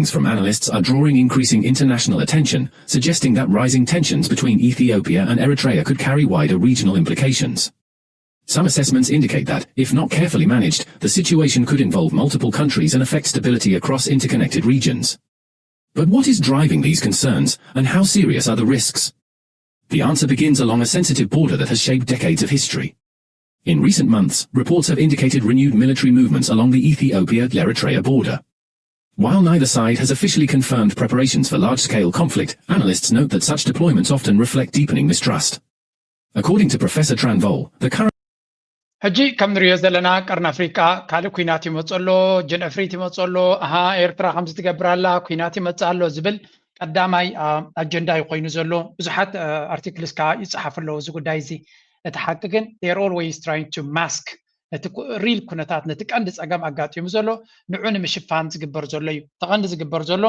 from analysts are drawing increasing international attention, suggesting that rising tensions between Ethiopia and Eritrea could carry wider regional implications. Some assessments indicate that, if not carefully managed, the situation could involve multiple countries and affect stability across interconnected regions. But what is driving these concerns, and how serious are the risks? The answer begins along a sensitive border that has shaped decades of history. In recent months, reports have indicated renewed military movements along the Ethiopia-Eritrea border. While neither side has officially confirmed preparations for large-scale conflict, analysts note that such deployments often reflect deepening mistrust. According to Professor Tran Vole, the current ሕጂ ከም ንሪኦ ዘለና ቀርኒ ኣፍሪቃ ካልእ ኩናት ይመፅእ ኣሎ፣ ጀን እፍሪት ይመፅእ ኣሎ፣ ኣሃ ኤርትራ ከምዚ ትገብር ኣላ፣ ኩናት ይመፅእ ኣሎ ዝብል ቀዳማይ ኣጀንዳ እዩ ኮይኑ ዘሎ። ብዙሓት ኣርቲክልስ ከዓ ይፀሓፉ ኣለዉ እዚ ጉዳይ እዚ። እቲ ሓቂ ግን they're always trying to mask ነቲ ሪል ኩነታት፣ ነቲ ቀንዲ ፀገም ኣጋጢሙ ዘሎ ንዑ ንምሽፋን ዝግበር ዘሎ እዩ። እቲ ቀንዲ ዝግበር ዘሎ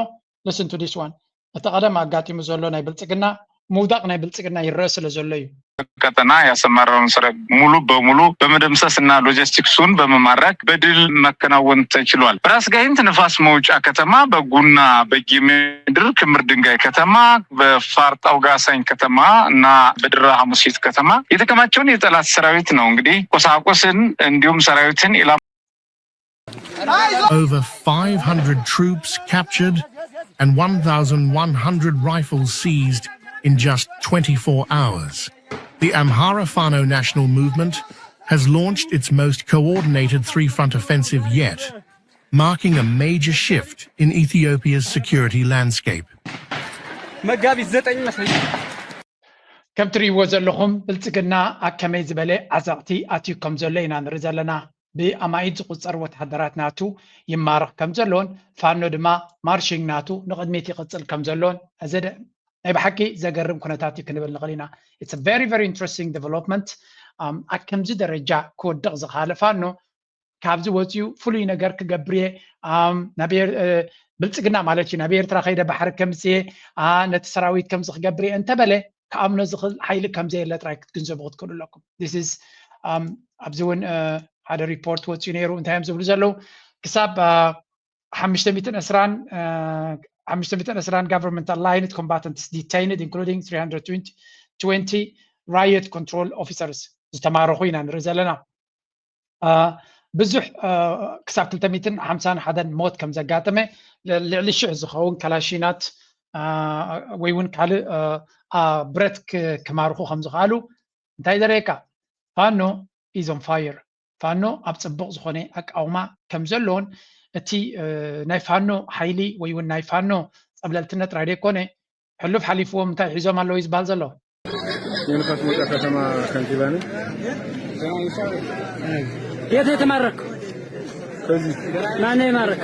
listen to this one፣ እቲ ቀደም ኣጋጢሙ ዘሎ ናይ ብልፅግና ምውዳቕ ናይ ብልፅግና ይረአ ስለ ዘሎ እዩ። ቀጠና ያሰማራውን ሰራዊት ሙሉ በሙሉ በመደምሰስ እና ሎጂስቲክሱን በመማረክ በድል መከናወን ተችሏል። በራስ ጋይንት ንፋስ መውጫ ከተማ፣ በጉና በጌ ምድር ክምር ድንጋይ ከተማ፣ በፋርጣው ጋሳኝ ከተማ እና በድራ ሐሙሲት ከተማ የተከማቸውን የጠላት ሰራዊት ነው እንግዲህ ቁሳቁስን እንዲሁም ሰራዊትን ኢላማ Over five hundred troops captured and one thousand one hundred rifles seized in just twenty-four hours. The Amhara Fano National Movement has launched its most coordinated three-front offensive yet, marking a major shift in Ethiopia's security landscape. መጋቢት ዘጠኝ ይመስለኛል። ከም ትርእይዎ ዘለኹም ብልፅግና ኣብ ከመይ ዝበለ ዓዘቕቲ ኣትዩ ከም ዘሎ ኢና ንርኢ ዘለና። ብኣማኢት ዝቑፀር ወተሃደራት ናቱ ይማረኽ ከም ዘሎን ፋኖ ድማ ማርሽንግ ናቱ ንቕድሚት ይቕፅል ከም ዘሎን እዚ ናይ ብሓቂ ዘገርም ኩነታት እዩ ክንብል ንኽእል ኢና። It's a very very interesting development። ኣብ ከምዚ ደረጃ ክወድቕ ዝኸኣለ ፋኖ ካብዚ ወፂኡ ፍሉይ ነገር ክገብር እየ ብልፅግና ማለት እዩ ናብ ኤርትራ ከይደ ባሕሪ ከምፅእ እየ ነቲ ሰራዊት ከምዚ ክገብር እየ እንተበለ ክኣምኖ ዝኽእል ሓይሊ ከምዘየለ ጥራይ ክትግንዘቡ ክትክእሉ ኣለኩም። This is ኣብዚ እውን ሓደ ሪፖርት ወፂኡ ነይሩ እንታይ እዮም ዝብሉ ዘለዉ ክሳብ ሓምሽተ ሚእትን ዕስራን ሓምሽተ ሚእትን ዕስራን government aligned combatants detained including three hundred twenty riot control officers ዝተማረኹ ኢና ንርኢ ዘለና። ብዙሕ ክሳብ ክልተ ሚእትን ሓምሳን ሓደን ሞት ከም ዘጋጠመ ልዕሊ ሽሕ ዝኸውን ካላሺናት ወይ እውን ካልእ ብረት ክማርኹ ከም ዝኽኣሉ እንታይ ዘርእየካ ፋኖ is on fire ፋኖ ኣብ ፅቡቕ ዝኾነ ኣቃውማ ከም ዘለዎን እቲ ናይ ፋኖ ሓይሊ ወይ እውን ናይ ፋኖ ፀብለልትነት ጥራይ ዘይኮነ ሕሉፍ ሓሊፍዎም እንታይ ሒዞም ኣለዉ እዩ ዝበሃል ዘሎ። የንፋስ መውጫ ከተማ ከንቲባ ነኝ። የት ነው የተማረክ? ከዚህ ማን ነው የማረክ?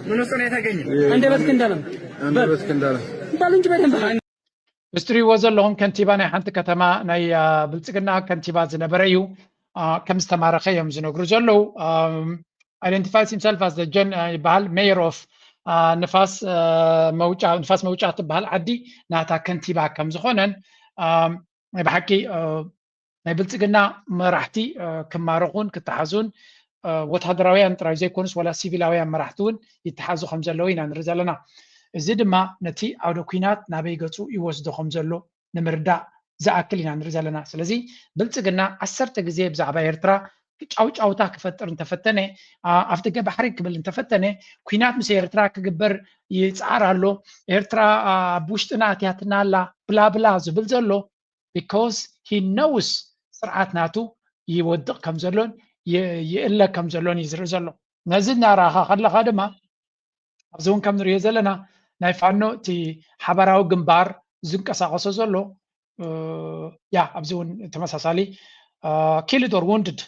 ምን ውስጥ ነው የተገኘ? አንደበት ክንዳለም አንደበት ክንዳለ እንዳል እንጂ በደንብ ምስ ትሪእዎ ዘለኹም ከንቲባ ናይ ሓንቲ ከተማ ናይ ብልፅግና ከንቲባ ዝነበረ እዩ ከም ዝተማረኸ እዮም ዝነግሩ ዘለዉ። Identifies himself as the gen ይበሃል mayor of ንፋስ መውጫ ንፋስ መውጫ ትበሃል ዓዲ ናታ ከንቲባ ከም ዝኾነን ናይ ብሓቂ ናይ ብልፅግና መራሕቲ ክማረኹን ክተሓዙን ወታደራውያን ጥራይ ዘይኮኑስ ወላ ሲቪላውያን መራሕቲ እውን ይተሓዙ ከም ዘለዉ ኢና ንርኢ ዘለና። እዚ ድማ ነቲ ዓውደ ኲናት ናበይ ገፁ ይወስዶ ከም ዘሎ ንምርዳእ ዝኣክል ኢና ንርኢ ዘለና። ስለዚ ብልፅግና ዓሰርተ ግዜ ብዛዕባ ኤርትራ ጫውጫውታ ክፈጥር እንተፈተነ፣ ኣፍ ደገ ባሕሪ ክብል እንተፈተነ፣ ኲናት ምስ ኤርትራ ክግበር ይፅዓር ኣሎ፣ ኤርትራ ኣብ ውሽጥና ኣትያትና ኣላ ብላብላ ዝብል ዘሎ because he knows ስርዓት ናቱ ይወድቕ ከም ዘሎን ይእለ ከም ዘሎን እዩ ዝርኢ ዘሎ። ነዚ እናረኣኻ ከለኻ ድማ ኣብዚ እውን ከም ንሪኦ ዘለና ናይ ፋኖ እቲ ሓባራዊ ግንባር ዝንቀሳቐሶ ዘሎ ያ ኣብዚ እውን ተመሳሳሊ killed or wounded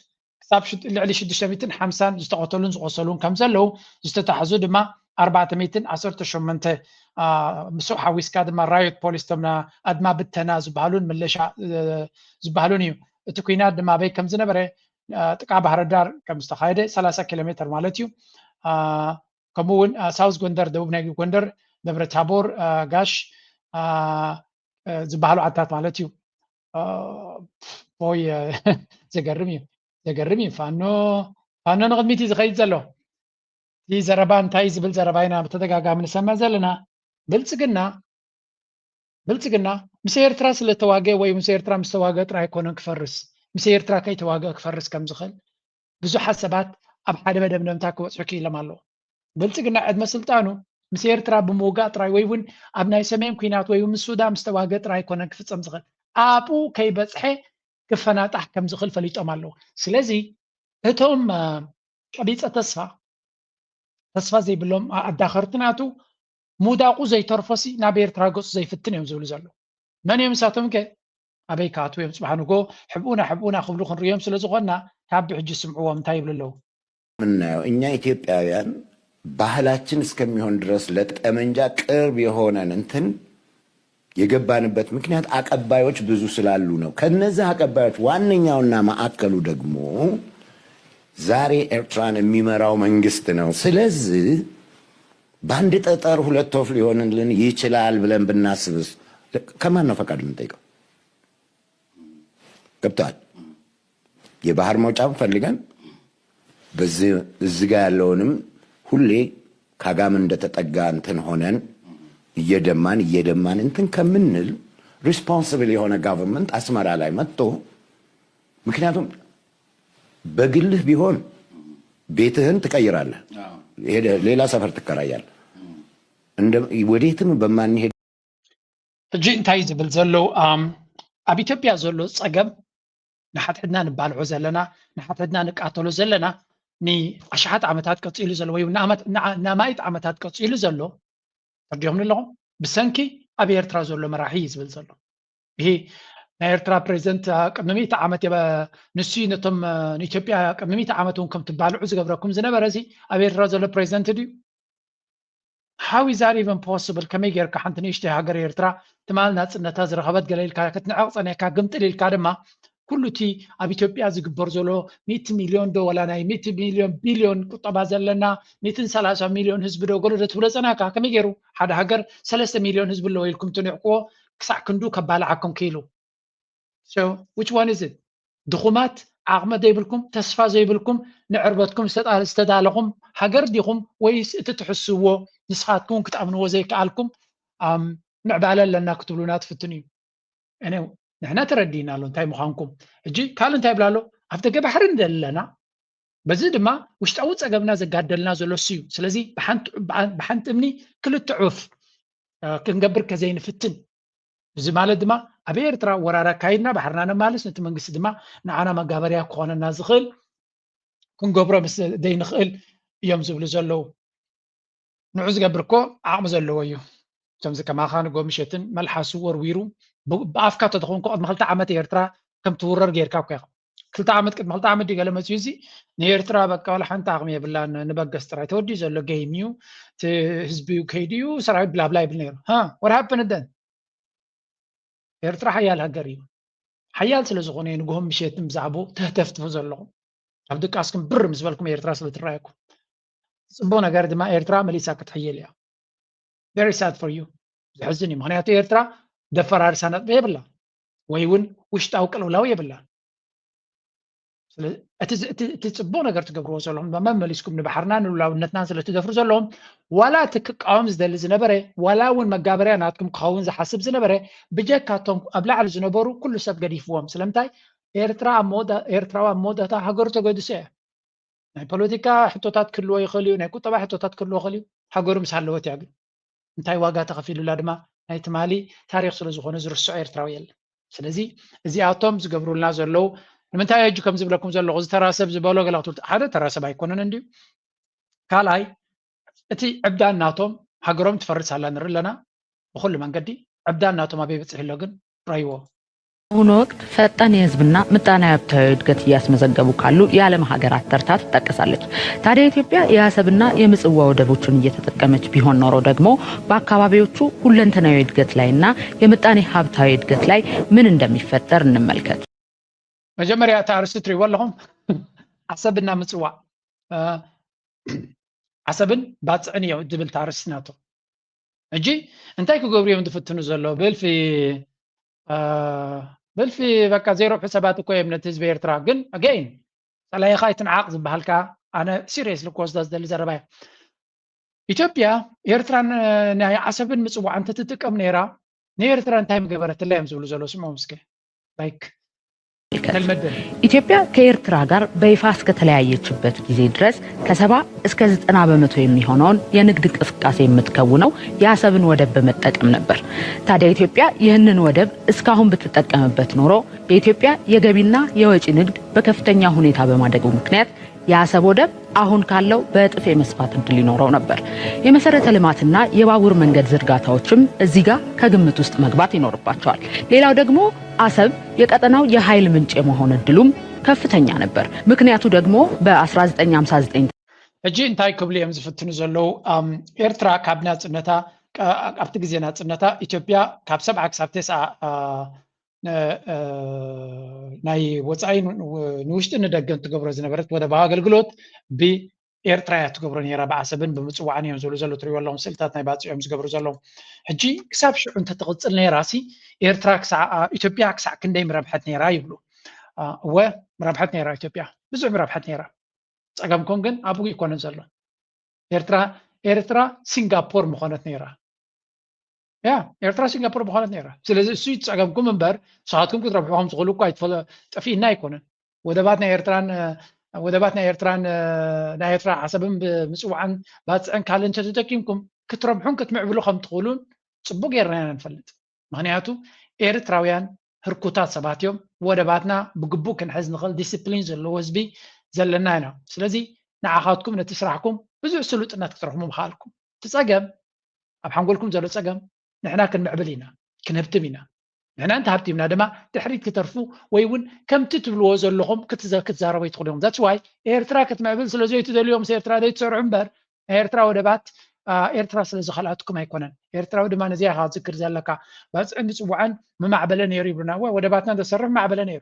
ክሳብ ልዕሊ ሽዱሽተ ሚእትን ሓምሳን ዝተቐተሉን ዝቆሰሉን ከም ዘለዉ ዝተታሕዙ ድማ ኣርባዕተ ሚእትን ዓሰርተ ሸሞንተ ምስኡ ሓዊስካ ድማ riot police ቶም ኣድማ ብተና ዝበሃሉን ምለሻ ዝበሃሉን እዩ። እቲ ኩናት ድማ ኣበይ ከም ዝነበረ ጥቃ ባህረ ዳር ከም ዝተኻየደ ሰላሳ ኪሎ ሜትር ማለት እዩ። ከምኡ እውን ሳውዝ ጎንደር ደቡብ ናይ ጎንደር ደብረ ታቦር ጋሽ ዝበሃሉ ዓድታት ማለት እዩ። ቦይ ዘገርም እዩ ዘገርም እዩ ፋኖ ፋኖ ንቕድሚት እዩ ዝኸይድ ዘሎ። እቲ ዘረባ እንታይ ዝብል ዘረባ ኢና ብተደጋጋሚ ንሰምዕ ዘለና? ብልጽግና ብልጽግና ምስ ኤርትራ ስለ ተዋገ ወይ ምስ ኤርትራ ምስ ተዋገ ጥራይ ኣይኮነን ክፈርስ፣ ምስ ኤርትራ ከይተዋገ ክፈርስ ከም ዝኽእል ብዙሓት ሰባት ኣብ ሓደ መደምደምታ ክበጽሑ ክኢሎም ኣለዉ። ብልጽግና ዕድመ ስልጣኑ ምስ ኤርትራ ብምውጋእ ጥራይ ወይ እውን ኣብ ናይ ሰሜን ኲናት ወይ እውን ምስ ሱዳን ምስ ተዋገ ጥራይ ኣይኮነን ክፍጸም ዝኽእል፣ ኣብኡ ከይበጽሐ ክፈናጣሕ ከም ዝኽእል ፈሊጦም ኣለዉ። ስለዚ እቶም ቀቢጸ ተስፋ ተስፋ ዘይብሎም ኣዳኸርቲ ናቱ ምውዳቑ ዘይተርፎሲ ናብ ኤርትራ ገጹ ዘይፍትን እዮም ዝብሉ ዘለዉ። መን እዮም ንሳቶም ከ? ኣበይ ክኣትዉ እዮም? ጽባሕ ንጎ ሕብኡና ሕብኡና ክብሉ ክንርእዮም ስለ ዝኾንና ካብ ብሕጂ ስምዕዎም እንታይ ይብሉ ኣለዉ? የምናየው እኛ ኢትዮጵያውያን ባህላችን እስከሚሆን ድረስ ለጠመንጃ ቅርብ የሆነን እንትን የገባንበት ምክንያት አቀባዮች ብዙ ስላሉ ነው። ከነዚህ አቀባዮች ዋነኛውና ማዕከሉ ደግሞ ዛሬ ኤርትራን የሚመራው መንግስት ነው። ስለዚህ በአንድ ጠጠር ሁለት ወፍ ሊሆንልን ይችላል ብለን ብናስብስ ከማን ነው ፈቃድ የምንጠይቀው? ገብተዋል። የባህር መውጫም ፈልገን በዚህ እዚህ ጋ ያለውንም ሁሌ ካጋም እንደተጠጋ እንትን ሆነን እየደማን እየደማን እንትን ከምንል responsible የሆነ government አስመራ ላይ መጥቶ ምክንያቱም በግልህ ቢሆን ቤትህን ትቀይራለህ፣ ሌላ ሰፈር ትከራያለህ። ወዴትም በማንሄድ ሕጂ እንታይ ዝብል ዘሎ ኣብ ኢትዮጵያ ዘሎ ጸገም ንሓድሕድና ንባልዖ ዘለና ንሓድሕድና ንቃተሎ ዘለና ንኣሽሓት ዓመታት ቀጺሉ ዘሎ ወይ ንኣማይት ዓመታት ቀጺሉ ዘሎ ተርዲኹም ኣለኹም ብሰንኪ ኣብ ኤርትራ ዘሎ መራሒ እዩ ዝብል ዘሎ። ይሄ ናይ ኤርትራ ፕሬዚደንት ቅድሚ ሚእቲ ዓመት ንሱ ነቶም ንኢትዮጵያ ቅድሚ ሚእቲ ዓመት እውን ከም ትባልዑ ዝገብረኩም ዝነበረ እዚ ኣብ ኤርትራ ዘሎ ፕሬዚደንት ድዩ? How is that even possible? ከመይ ጌርካ ሓንቲ ንእሽተይ ሃገር ኤርትራ ትማል ናጽነታ ዝረኸበት ገለ ኢልካ ክትንዕቕ ጸኒሕካ ግምጥል ኢልካ ድማ ኩሉ እቲ ኣብ ኢትዮጵያ ዝግበር ዘሎ ሚእቲ ሚልዮን ዶ ወላ ናይ ሚእቲ ሚልዮን ቢልዮን ቁጠባ ዘለና ሚእትን ሰላሳ ሚልዮን ህዝቢ ዶ ገለ ዶ ትብሎ ጸናካ ከመይ ገይሩ ሓደ ሃገር ሰለስተ ሚልዮን ህዝቢ ኣለዎ ኢልኩም ትንዕቅዎ ክሳዕ ክንዱ ከባልዓኩም ክኢሉ so which one is it ድኹማት ዓቕሚ ዘይብልኩም ተስፋ ዘይብልኩም ንዕርበትኩም ዝተዳለኹም ሃገር ዲኹም ወይስ እቲ ትሕስዎ ንስኻትኩም ክትኣምንዎ ዘይከኣልኩም ምዕባለ ኣለና ክትብሉና ትፍትኑ እዩ ንሕና ተረዲእና ኣሎ እንታይ ምዃንኩም ሕጂ ካልእ እንታይ ይብላ ኣሎ ኣብ ደገ ባሕሪ ዘለና በዚ ድማ ውሽጣዊ ፀገምና ዘጋደልና ዘሎ እዩ ስለዚ ብሓንቲ እምኒ ክልተ ዑፍ ክንገብር ከዘይንፍትን እዚ ማለት ድማ ኣብ ኤርትራ ወራር ኣካይድና ባሕርና ነማልስ ነቲ መንግስቲ ድማ ንዓና መጋበርያ ክኾነና ዝኽእል ክንገብሮ ምስ ዘይንኽእል እዮም ዝብሉ ዘለዉ ንዑ ዝገብር እኮ ዓቕሚ ዘለዎ እዩ ከምዚ ከማኻ ንጎ ምሸትን መልሓሱ ወርዊሩ ብኣፍካ ተተኾንኮ ቅድሚ ክልተ ዓመት ኤርትራ ከም ትውረር ጌርካ እኮ ኢኻ ክልተ ዓመት ቅድሚ ክልተ ዓመት ድዩ ገለ መፅዩ እዚ ንኤርትራ በቃ ዋላ ሓንቲ ዓቕሚ የብላን ንበገስ ጥራይ ተወዲኡ ዘሎ game እዩ እቲ ህዝቢ እዩ ከይዱ እዩ ሰራዊት ብላብላ ይብል ነይሩ what happened then ኤርትራ ሓያል ሃገር እዩ ሓያል ስለ ዝኾነ ንግሆን ምሸትን ብዛዕባኡ ተህተፍትፉ ዘለኹም ኣብ ድቃስኩም ብር ምስ በልኩም ኤርትራ ስለ ትረኣየኩም ፅቡቅ ነገር ድማ ኤርትራ መሊሳ ክትሕይል እያ very sad for you ዘሕዝን እዩ ምክንያቱ ኤርትራ ደፈራርሳ ነጥቢ የብላ ወይ እውን ውሽጣዊ ቅልውላው የብላ እቲ ፅቡቅ ነገር ትገብርዎ ዘለኹም መመሊስኩም ንባሕርና ንሉላውነትናን ስለ ትደፍሩ ዘለኹም ዋላ እቲ ክቃወም ዝደሊ ዝነበረ ዋላ እውን መጋበርያ ናትኩም ክኸውን ዝሓስብ ዝነበረ ብጀካቶም ኣብ ላዕሊ ዝነበሩ ኩሉ ሰብ ገዲፍዎም ስለምንታይ ኤርትራ ኤርትራዊ ኣብ መወዳእታ ሃገሩ ተገዲሱ እያ ናይ ፖለቲካ ሕቶታት ክህልዎ ይኽእል እዩ ናይ ቁጠባ ሕቶታት ክህልዎ ይኽእል እዩ ሃገሩ ምስ ሃለወት እያ ግን እንታይ ዋጋ ተኸፊሉላ ድማ ናይ ትማሊ ታሪክ ስለ ዝኾነ ዝርስዖ ኤርትራዊ የለን ስለዚ እዚኣቶም ዝገብሩልና ዘለዉ ንምንታይ ሕጂ ከም ዝብለኩም ዘለኹ እዚ ተራ ሰብ ዝበሎ ገለ ክትብሉ ሓደ ተራ ሰብ ኣይኮነን እንድዩ ካልኣይ እቲ ዕብዳን ናቶም ሃገሮም ትፈርስ ኣላ ንርኢ ኣለና ብኩሉ መንገዲ ዕብዳን ናቶም ኣበይ በፂሑ ኣሎ ግን ረይዎ በአሁኑ ወቅት ፈጣን የህዝብና ምጣኔ ሀብታዊ እድገት እያስመዘገቡ ካሉ የዓለም ሀገራት ተርታ ትጠቀሳለች። ታዲያ ኢትዮጵያ የአሰብና የምጽዋ ወደቦችን እየተጠቀመች ቢሆን ኖሮ ደግሞ በአካባቢዎቹ ሁለንተናዊ እድገት ላይና የምጣኔ ሀብታዊ እድገት ላይ ምን እንደሚፈጠር እንመልከት። መጀመርያ እቲ ኣርእስቲ ትሪእዎ ኣለኹም ዓሰብና ምጽዋዕ ዓሰብን ባጽዕን እዮም ዝብል እቲ ኣርእስቲ ናቶ ሕጂ እንታይ ክገብሩ እዮም ዝፍትኑ ዘሎ ብልፊ ብልፊ በቃ ዘይረብሑ ሰባት እኮ እዮም ነቲ ህዝቢ ኤርትራ ግን again ጸላኢኻ ኣይትንዓቕ ዝበሃል ከኣ ኣነ seriously ክወስዶ ዝደሊ ዘረባ እየ ኢትዮጵያ ኤርትራን ናይ ዓሰብን ምጽዋዕ እንተትጥቀም ነይራ ንኤርትራ እንታይ ምገበረትላ እዮም ዝብሉ ዘለዉ። ስምዖም እስከ። ላይክ ተልመደ። ኢትዮጵያ ከኤርትራ ጋር በይፋ እስከተለያየችበት ጊዜ ድረስ ከሰባ እስከ ዘጠና በመቶ የሚሆነውን የንግድ እንቅስቃሴ የምትከውነው የአሰብን ወደብ በመጠቀም ነበር። ታዲያ ኢትዮጵያ ይህንን ወደብ እስካሁን ብትጠቀምበት ኖሮ የኢትዮጵያ የገቢና የወጪ ንግድ በከፍተኛ ሁኔታ በማደጉ ምክንያት የአሰብ ወደብ አሁን ካለው በእጥፍ የመስፋት እድል ይኖረው ነበር። የመሰረተ ልማትና የባቡር መንገድ ዝርጋታዎችም እዚህ ጋር ከግምት ውስጥ መግባት ይኖርባቸዋል። ሌላው ደግሞ አሰብ የቀጠናው የኃይል ምንጭ የመሆን እድሉም ከፍተኛ ነበር። ምክንያቱ ደግሞ በ1959 ሕጂ እንታይ ክብሉ እዮም ዝፍትኑ ዘለዉ? ኤርትራ ካብ ናጽነታ ኣብቲ ግዜ ናጽነታ ኢትዮጵያ ካብ ሰብዓ ክሳብ ተስዓ ናይ ወፃኢ ንውሽጢ ንደገን ትገብሮ ዝነበረት ወደባዊ ኣገልግሎት ብኤርትራ እያ ትገብሮ ነይራ። ብዓሰብን ብምፅዋዕን እዮም ዝብሉ ዘለዉ። ትሪእዎ ኣለኹም ስእልታት ናይ ባፅዕ እዮም ዝገብሩ ዘለዉ። ሕጂ ክሳብ ሽዑ እንተትቕፅል ነይራ ሲ ኤርትራ ኢትዮጵያ ክሳዕ ክንደይ ምረብሐት ነይራ ይብሉ። እወ ምረብሐት ነይራ ኢትዮጵያ፣ ብዙሕ ምረብሐት ነይራ። ፀገምኩም ግን ኣብኡ ይኮነን ዘሎ። ኤርትራ ኤርትራ ሲንጋፖር ምኾነት ነይራ። ያ ኤርትራ ሲንጋፖር ምኾነት ነይራ። ስለዚ እሱ ይፀገምኩም እምበር ንስኻትኩም ክትረብሑ ከም ትኽእሉ እኳ ጠፊእና ኣይኮነን። ወደባት ናይ ኤርትራን ወደባት ናይ ኤርትራን ናይ ኤርትራ ዓሰብን ብምፅዋዕን ባፅዕን ካልእ እንተተጠቂምኩም ክትረብሑን ክትምዕብሉ ከም ትኽእሉን ፅቡቅ ጌርና ኢና ንፈልጥ። ምክንያቱ ኤርትራውያን ህርኩታት ሰባት እዮም። ወደባትና ብግቡእ ክንሕዝ ንኽእል ዲስፕሊን ዘለዎ ህዝቢ ዘለና ኢና። ስለዚ ንዓኻትኩም ነቲ ስራሕኩም ብዙሕ ስሉጥነት ክትረኽቡ ምኽኣልኩም። እቲ ጸገም ኣብ ሓንጎልኩም ዘሎ ጸገም ንሕና ክንምዕብል ኢና፣ ክንህብትም ኢና። ንሕና እንተሃብቲምና ድማ ድሕሪት ክተርፉ ወይ እውን ከምቲ ትብልዎ ዘለኹም ክትዛረቡ ኣይትኽእሉ ኢኹም። That's why ኤርትራ ክትምዕብል ስለ ዘይትደልዩ እዮም ኤርትራ ዘይትሰርሑ እምበር ናይ ኤርትራ ወደባት ኤርትራ ስለ ዝኸልኣትኩም ኣይኮነን። ኤርትራዊ ድማ ነዚኣ ኢኻ ዝዝክር ዘለካ። ባፅዕን ምፅዋዕን ምማዕበለ ነይሩ ይብሉና። እወ ወደባትና እንተሰርሕ ምማዕበለ ነይሩ።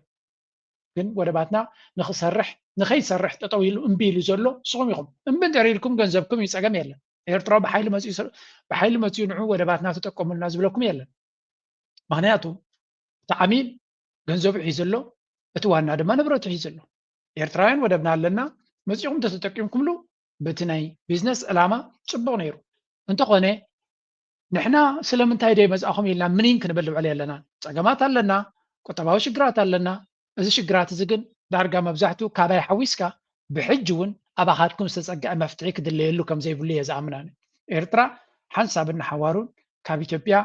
ግን ወደባትና ንኽሰርሕ ንኸይሰርሕ ጠጠው ኢሉ እምቢ ኢሉ ዘሎ ንስኹም ኢኹም። እምቢ እንድሕር ኢልኩም ገንዘብኩም እዩ፣ ፀገም የለን። ኤርትራዊ ብሓይሊ መፂኡ ንዑ ወደባትና ተጠቀሙልና ዝብለኩም የለን። ምኽንያቱ እቲ ዓሚል ገንዘቡ ሒዙ ኣሎ፣ እቲ ዋና ድማ ንብረቱ ሒዙ ኣሎ። ኤርትራውያን ወደብና ኣለና፣ መፂኹም ተተጠቂምኩምሉ በቲ ናይ ቢዝነስ ዕላማ ፅቡቕ ነይሩ። እንተኾነ ንሕና ስለምንታይ ደይ መፃእኹም ኢልና ምኒን ክንብል ንውዕል የለና። ፀገማት ኣለና፣ ቁጠባዊ ሽግራት ኣለና። እዚ ሽግራት እዚ ግን ዳርጋ መብዛሕትኡ ካባይ ሓዊስካ ብሕጂ እውን ኣባኻትኩም ዝተፀግዐ መፍትሒ ክድለየሉ ከም ዘይብሉ እየ ዝኣምን ኣነ። ኤርትራ ሓንሳብን ንሓዋሩን ካብ ኢትዮጵያ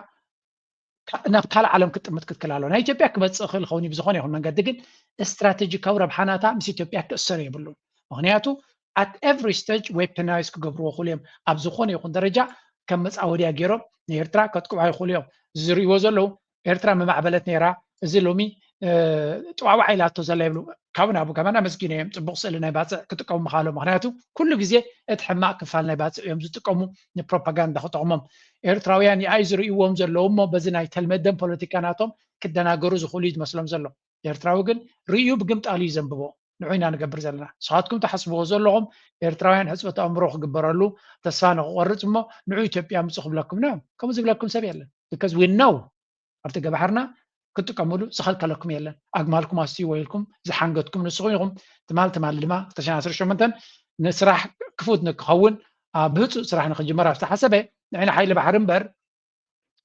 ናብ ካልእ ዓለም ክትጥምት ክትክእል ኣለዋ። ናይ ኢትዮጵያ ክመፅእ ይኽእል ይኸውን እዩ ብዝኾነ ይኹን መንገዲ፣ ግን ስትራቴጂካዊ ረብሓ ናታ ምስ ኢትዮጵያ ክእሰር የብሉን። ምኽንያቱ at every stage weaponize ክገብርዎ ይኽእሉ እዮም። ኣብ ዝኾነ ይኹን ደረጃ ከም መፃወድያ ገይሮም ንኤርትራ ከጥቅዑ ይኽእሉ እዮም። ዝርእይዎ ዘለዉ ኤርትራ ምማዕበለት ነይራ፣ እዚ ሎሚ ጥዋዕዋዕ ኢላቶ ዘላ ይብሉ። ካብ ናቡ ከማን ኣመስጊነ እዮም ፅቡቅ ስእሊ ናይ ባፅዕ ክጥቀሙ ምኻሎም። ምክንያቱ ኩሉ ግዜ እቲ ሕማቅ ክፋል ናይ ባፅዕ እዮም ዝጥቀሙ ንፕሮፓጋንዳ ክጠቅሞም። ኤርትራውያን ይኣይ ዝርእይዎም ዘለዉ እሞ በዚ ናይ ተልመደን ፖለቲካ ናቶም ክደናገሩ ዝኽእሉ እዩ ዝመስሎም ዘሎ። ኤርትራዊ ግን ርእዩ ብግምጣሉ እዩ ዘንብቦ። ንዑ ኢና ንገብር ዘለና። ንስኻትኩም ትሓስብዎ ዘለኹም ኤርትራውያን ሕፅበት ኣእምሮ ክግበረሉ ተስፋ ንክቆርፅ እሞ ንዑ ኢትዮጵያ ምፁ ክብለኩም ና ከምኡ ዝብለኩም ሰብ የለን። Because we know ኣብቲ ገባሕርና ክትጥቀምሉ ዝኸልከለኩም የለን። ኣግማልኩም ኣስትይዎ ኢልኩም ዝሓንገትኩም ንስኹም ኢኹም። ትማል ትማሊ ድማ ክልተ ሽሕን ዓሰርተ ሸሞንተን ንስራሕ ክፉት ንክኸውን ብህፁእ ስራሕ ንክጅመር ኣብ ዝተሓሰበ ንሕና ሓይሊ ባሕሪ እምበር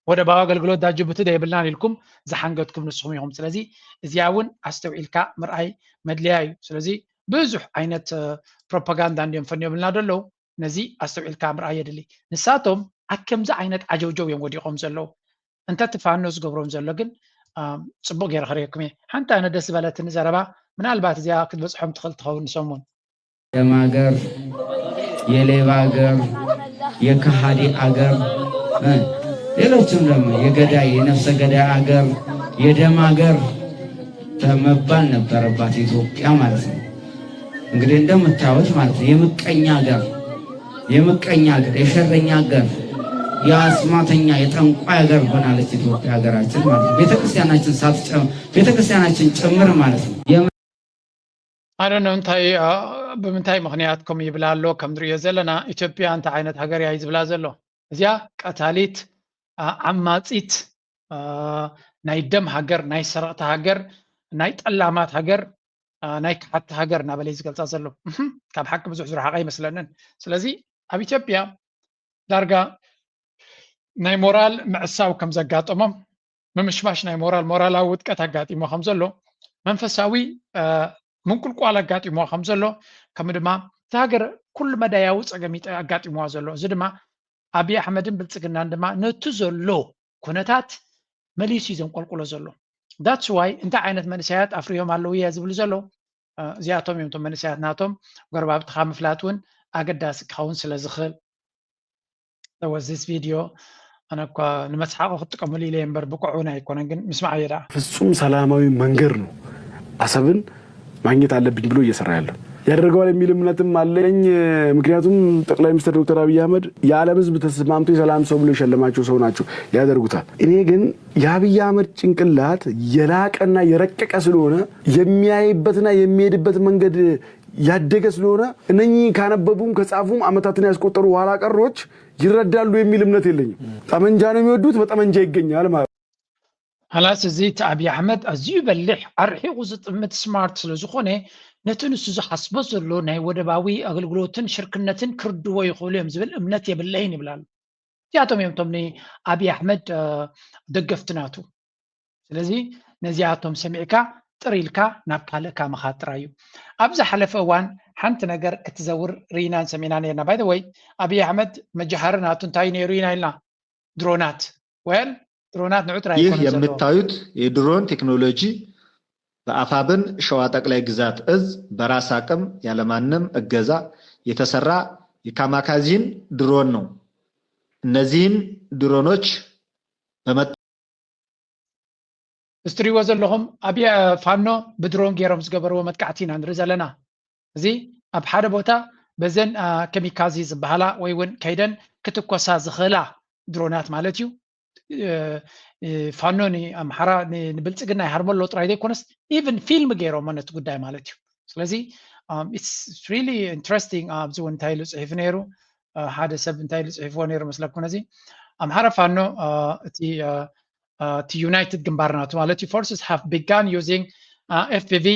ወደባዊ ኣገልግሎት ዳ ጅቡቲ ዶ የብልናን ኢልኩም ዝሓንገትኩም ንስኹም ኢኹም። ስለዚ እዚኣ እውን ኣስተውዒልካ ምርኣይ መድለያ እዩ። ስለዚ ብዙሕ ዓይነት ፕሮፓጋንዳ እንዲዮም ፈንዮምልና ደለዉ። ነዚ ኣስተውዒልካ ምርኣይ የድሊ። ንሳቶም ኣብ ከምዚ ዓይነት ዓጀውጀው እዮም ወዲቖም ዘለዉ። እንተ እቲ ፋኖ ዝገብሮም ዘሎ ግን ፅቡቅ ገይረ ክርእየኩም እየ። ሓንቲ ኣነ ደስ ዝበለትኒ ዘረባ ምናልባት እዚኣ ክትበፅሖም ትኽእል ትኸውን ንሰሙን። የደም አገር፣ የሌባ አገር፣ የከሃዲ አገር፣ ሌሎችም ደግሞ የገዳይ የነፍሰ ገዳይ አገር፣ የደም አገር መባል ነበረባት ኢትዮጵያ ማለት ነው። እንግዲህ እንደምታዩት ማለት ነው የምቀኛ አገር የምቀኛ አገር የሸረኛ አገር የአስማተኛ የጠንቋይ አገር ሆናለች ኢትዮጵያ ሀገራችን ማለት ነው። ቤተክርስቲያናችን ሳትጨምር ቤተክርስቲያናችን ጭምር ማለት ነው። ኣነ እንታይ ብምንታይ ምኽንያት ከምኡ ይብላ ኣሎ? ከም ንሪኦ ዘለና ኢትዮጵያ እንታይ ዓይነት ሃገር እያ እዩ ዝብላ ዘሎ። እዚኣ ቀታሊት፣ ዓማፂት፣ ናይ ደም ሃገር፣ ናይ ሰረቕቲ ሃገር፣ ናይ ጠላማት ሃገር፣ ናይ ክሓድቲ ሃገር እናበለ እዩ ዝገልፃ ዘሎ። ካብ ሓቂ ብዙሕ ዝረሓቐ ኣይመስለንን። ስለዚ ኣብ ኢትዮጵያ ዳርጋ ናይ ሞራል ምዕሳው ከም ዘጋጠሞም፣ ምምሽማሽ ናይ ሞራል፣ ሞራላዊ ውድቀት ኣጋጢሞ ከም ዘሎ፣ መንፈሳዊ ምንቁልቋል ኣጋጢሞ ከም ዘሎ፣ ከም ድማ እታ ሃገር ኩሉ መዳያዊ ፀገም ኣጋጢምዋ ዘሎ፣ እዚ ድማ ኣብይ ኣሕመድን ብልፅግናን ድማ ነቲ ዘሎ ኩነታት መሊሱ እዩ ዘንቆልቁሎ ዘሎ። That's why እንታይ ዓይነት መንእሰያት ኣፍርዮም ኣለዉ እየ ዝብሉ ዘለዉ፣ እዚኣቶም እዮም እቶም መንእሰያት ናቶም። ጎረባብትኻ ምፍላጥ እውን ኣገዳሲ ክኸውን ስለ ዝኽእል። There was this video፣ ኣነ እኳ ንመስሓቂ ክጥቀመሉ ኢለ እምበር ብቁዕ እውን ኣይኮነን፣ ግን ምስማዕ እየ ደኣ። ፍጹም ሰላማዊ መንገድ ነው። አሰብን ማግኘት አለብኝ ብሎ እየሰራ ያለው ያደርገዋል የሚል እምነትም አለኝ። ምክንያቱም ጠቅላይ ሚኒስትር ዶክተር አብይ አህመድ የዓለም ሕዝብ ተስማምቶ የሰላም ሰው ብሎ የሸለማቸው ሰው ናቸው፣ ያደርጉታል። እኔ ግን የአብይ አህመድ ጭንቅላት የላቀና የረቀቀ ስለሆነ የሚያይበትና የሚሄድበት መንገድ ያደገ ስለሆነ እነኚህ ካነበቡም ከጻፉም ዓመታትን ያስቆጠሩ ኋላ ቀሮች ይረዳሉ የሚል እምነት የለኝም። ጠመንጃ ነው የሚወዱት፣ በጠመንጃ ይገኛል ማለት ነው። ሀላስ እዚ እቲ ኣብይ ኣሕመድ ኣዝዩ በሊሕ ኣርሒቑ ዝጥምት ስማርት ስለ ዝኾነ ነቲ ንሱ ዝሓስቦ ዘሎ ናይ ወደባዊ ኣገልግሎትን ሽርክነትን ክርድዎ ይኽእሉ እዮም ዝብል እምነት የብለይን ይብል ኣሎ። እዚኣቶም እዮም እቶም ንኣብይ ኣሕመድ ደገፍቲ ናቱ። ስለዚ ነዚኣቶም ሰሚዕካ ጥር ኢልካ ናብ ካልእካ ምኻድ ጥራይ እዩ። ኣብ ዝሓለፈ እዋን ሓንቲ ነገር ክትዘውር ርኢናን ሰሚዕና ነርና። By the way፣ ኣብይ ኣሕመድ መጃሃሪ ናቱ እንታይ ነይሩ ኢና ኢልና? ድሮናት። Well፣ ድሮናት ንዑ ጥራይ ይህ ኣይኮነን ዘለዎ። የምታዩት የድሮን ቴክኖሎጂ በአፋብን ሸዋ ጠቅላይ ግዛት እዝ በራስ አቅም ያለማንም እገዛ የተሰራ የካማካዚን ድሮን ነው። እነዚህን ድሮኖች በመጠቀም እዚ ትሪእዎ ዘለኹም ኣብ ፋኖ ብድሮን ገይሮም ዝገበርዎ መጥቃዕቲ ኢና ንርኢ ዘለና። እዚ ኣብ ሓደ ቦታ በዘን ከሚካዚ ዝበሃላ ወይ እውን ከይደን ክትኮሳ ዝኽእላ ድሮናት ማለት እዩ። ፋኖ ንኣምሓራ ንብልፅግና ይሃርመሎ ጥራይ ዘይኮነስ ኢቭን ፊልም ገይሮሞ ነቲ ጉዳይ ማለት እዩ። ስለዚ it's really interesting። ኣብዚ እውን እንታይ ኢሉ ፅሒፉ ነይሩ፣ ሓደ ሰብ እንታይ ኢሉ ፅሒፍዎ ነይሩ መስለኩም፣ ነዚ ኣምሓራ ፋኖ እቲ እቲ ዩናይትድ ግንባር ናቱ ማለት እዩ፣ forces have begun using FPV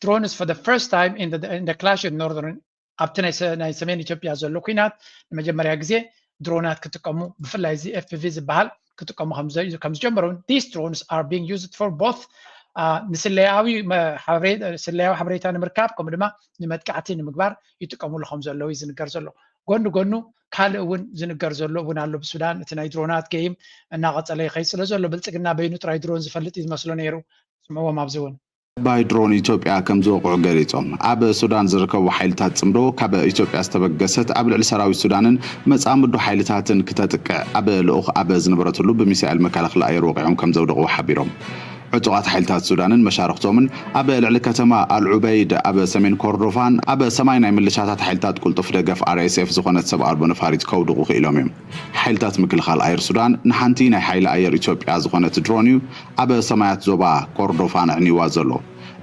drones for the first time in the clash in northern፣ ኣብቲ ናይ ሰሜን ኢትዮጵያ ዘሎ ኩናት ንመጀመርያ ግዜ ድሮናት ክጥቀሙ፣ ብፍላይ እዚ FPV ዝበሃል ክጥቀሙ ከም ዝጀመሩ፣ these drones are being used for both ንስለያዊ ስለያዊ ሓበሬታ ንምርካብ ከምኡ ድማ ንመጥቃዕቲ ንምግባር ይጥቀሙሉ ከም ዘለዉ እዩ ዝንገር ዘሎ። ጎኒ ጎኑ ካልእ እውን ዝንገር ዘሎ እውን ኣሎ። ብሱዳን እቲ ናይ ድሮናት ገይም እናቐፀለ ይኸይድ ስለ ዘሎ ብልፅግና በይኑ ጥራይ ድሮን ዝፈልጥ እዩ ዝመስሎ ነይሩ። ስምዕዎም ኣብዚ እውን ባይ ድሮን ኢትዮጵያ ከም ዝወቕዑ ገሊጾም። ኣብ ሱዳን ዝርከቡ ሓይልታት ጽምዶ ካብ ኢትዮጵያ ዝተበገሰት ኣብ ልዕሊ ሰራዊት ሱዳንን መጻምዱ ሓይልታትን ክተጥቅዕ ኣብ ልኡኽ ኣብ ዝነበረትሉ ብሚሳኤል መከላኸሊ ኣየር ወቒዖም ከም ዘውደቕዎ ሓቢሮም። ዕጡቓት ሓይልታት ሱዳንን መሻርኽቶምን ኣብ ልዕሊ ከተማ ኣልዑበይድ ኣብ ሰሜን ኮርዶፋን ኣብ ሰማይ ናይ ምልሻታት ሓይልታት ቅልጡፍ ደገፍ RSF ዝኾነት ሰብ ኣልቦ ነፋሪት ከውድቑ ክኢሎም እዮም። ሓይልታት ምክልኻል ኣየር ሱዳን ንሓንቲ ናይ ሓይሊ ኣየር ኢትዮጵያ ዝኾነት ድሮን እዩ ኣብ ሰማያት ዞባ ኮርዶፋን ኣዕኒዋ ዘሎ።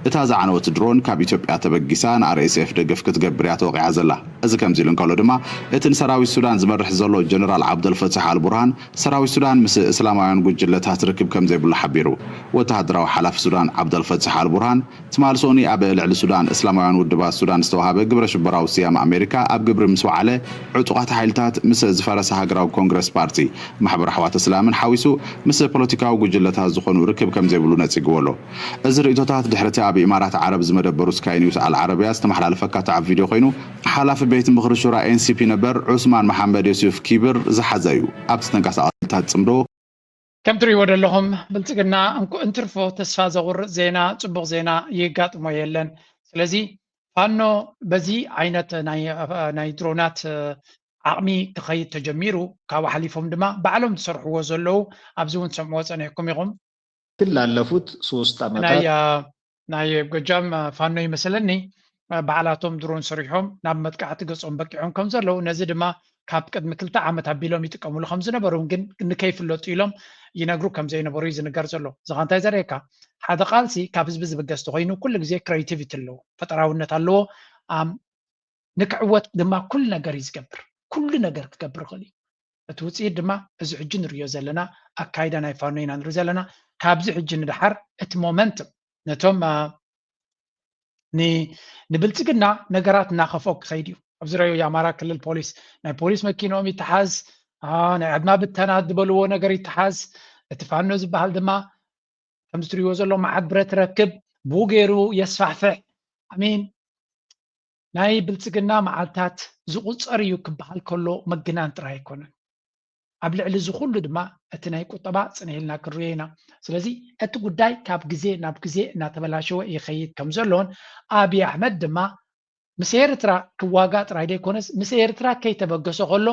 እታ ዝዓነወት ድሮን ካብ ኢትዮጵያ ተበጊሳ ን RSF ደገፍ ክትገብር እያ ተወቒዓ ዘላ። እዚ ከምዚ ኢሉ እንከሎ ድማ እቲ ንሰራዊት ሱዳን ዝመርሕ ዘሎ ጀነራል ዓብደልፈታሕ ኣልቡርሃን ሰራዊት ሱዳን ምስ እስላማውያን ጉጅለታት ርክብ ከም ዘይብሉ ሓቢሩ። ወተሃደራዊ ሓላፊ ሱዳን ዓብደልፈታሕ ኣልቡርሃን ትማል ሰኑይ ኣብ ልዕሊ ሱዳን እስላማውያን ውድባት ሱዳን ዝተዋሃበ ግብረ ሽበራዊ ስያመ ኣሜሪካ ኣብ ግብሪ ምስ ወዓለ ዕጡቓት ሓይልታት ምስ ዝፈረሰ ሃገራዊ ኮንግረስ ፓርቲ ማሕበር ኣሕዋት እስላምን ሓዊሱ ምስ ፖለቲካዊ ጉጅለታት ዝኾኑ ርክብ ከም ዘይብሉ ነጺግዎ ኣሎ። እዚ ርእይቶታት ድሕሪ እቲ ኣብ ኢማራት ዓረብ ዝመደበሩ ስካይ ኒውስ ኣል ዓረብያ ዝተመሓላለፈ ካትዓብ ቪድዮ ኮይኑ ሓላፊ ቤት ምኽሪ ሹራ NCP ነበር ዑስማን መሓመድ ዮሱፍ ኪብር ዝሓዘ እዩ። ኣብቲ ተንቀሳቓሲ ሓይልታት ጽምዶ ከም ትሪእዎ ዘለኹም ብልፅግና እንኩ እንትርፎ ተስፋ ዘቑርፅ ዜና፣ ፅቡቕ ዜና ይጋጥሞ የለን። ስለዚ ፋኖ በዚ ዓይነት ናይ ድሮናት ዓቕሚ ክኸይድ ተጀሚሩ፣ ካብኡ ሓሊፎም ድማ ባዕሎም ዝሰርሕዎ ዘለዉ ኣብዚ እውን ትሰምዕዎ ፀኒሕኩም ኢኹም። ግን ላለፉት ሶስት ዓመታት ናይ ጎጃም ፋኖ ይመስለኒ ባዕላቶም ድሮን ሰሪሖም ናብ መጥቃዕቲ ገጾም በቂዖም ከም ዘለዉ፣ ነዚ ድማ ካብ ቅድሚ ክልተ ዓመት ኣቢሎም ይጥቀምሉ ከም ዝነበሩ ግን ንከይፍለጡ ኢሎም ይነግሩ ከም ዘይነበሩ እዩ ዝንገር ዘሎ። እዚ ኸ እንታይ ዘርእየካ? ሓደ ቃልሲ ካብ ህዝቢ ዝብገስ ተኾይኑ ኩሉ ግዜ ክሬቲቪቲ ኣለዎ፣ ፈጠራውነት ኣለዎ። ንክዕወት ድማ ኩሉ ነገር እዩ ዝገብር። ኩሉ ነገር ክገብር ይኽእል እዩ። እቲ ውፅኢት ድማ እዚ ሕጂ ንሪኦ ዘለና ኣካይዳ ናይ ፋኖ ኢና ንርኢ ዘለና። ካብዚ ሕጂ ንደሓር እቲ ሞመንትም ነቶም ንብልፅግና ነገራት እናኸፍኦ ክኸይድ እዩ። ኣብዚ ራዮ የኣማራ ክልል ፖሊስ ናይ ፖሊስ መኪንኦም ይተሓዝ፣ ናይ ዕድማ ብተና ዝበልዎ ነገር ይተሓዝ። እቲ ፋኖ ዝበሃል ድማ ከምዚ ትሪእዎ ዘሎ መዓት ብረት ረክብ፣ ብኡ ገይሩ የስፋሕፍሕ። ኣሚን ናይ ብልፅግና መዓልታት ዝቁፀር እዩ ክበሃል ከሎ ምግናን ጥራይ ኣይኮነን። ኣብ ልዕሊ እዚ ኩሉ ድማ እቲ ናይ ቁጠባ ፅንሂልና ክንሪኦ ኢና። ስለዚ እቲ ጉዳይ ካብ ግዜ ናብ ግዜ እናተበላሸወ ይኸይድ ከም ዘሎን ኣብይ ኣሕመድ ድማ ምስ ኤርትራ ክዋጋእ ጥራይ ዘይኮነስ ምስ ኤርትራ ከይተበገሰ ከሎ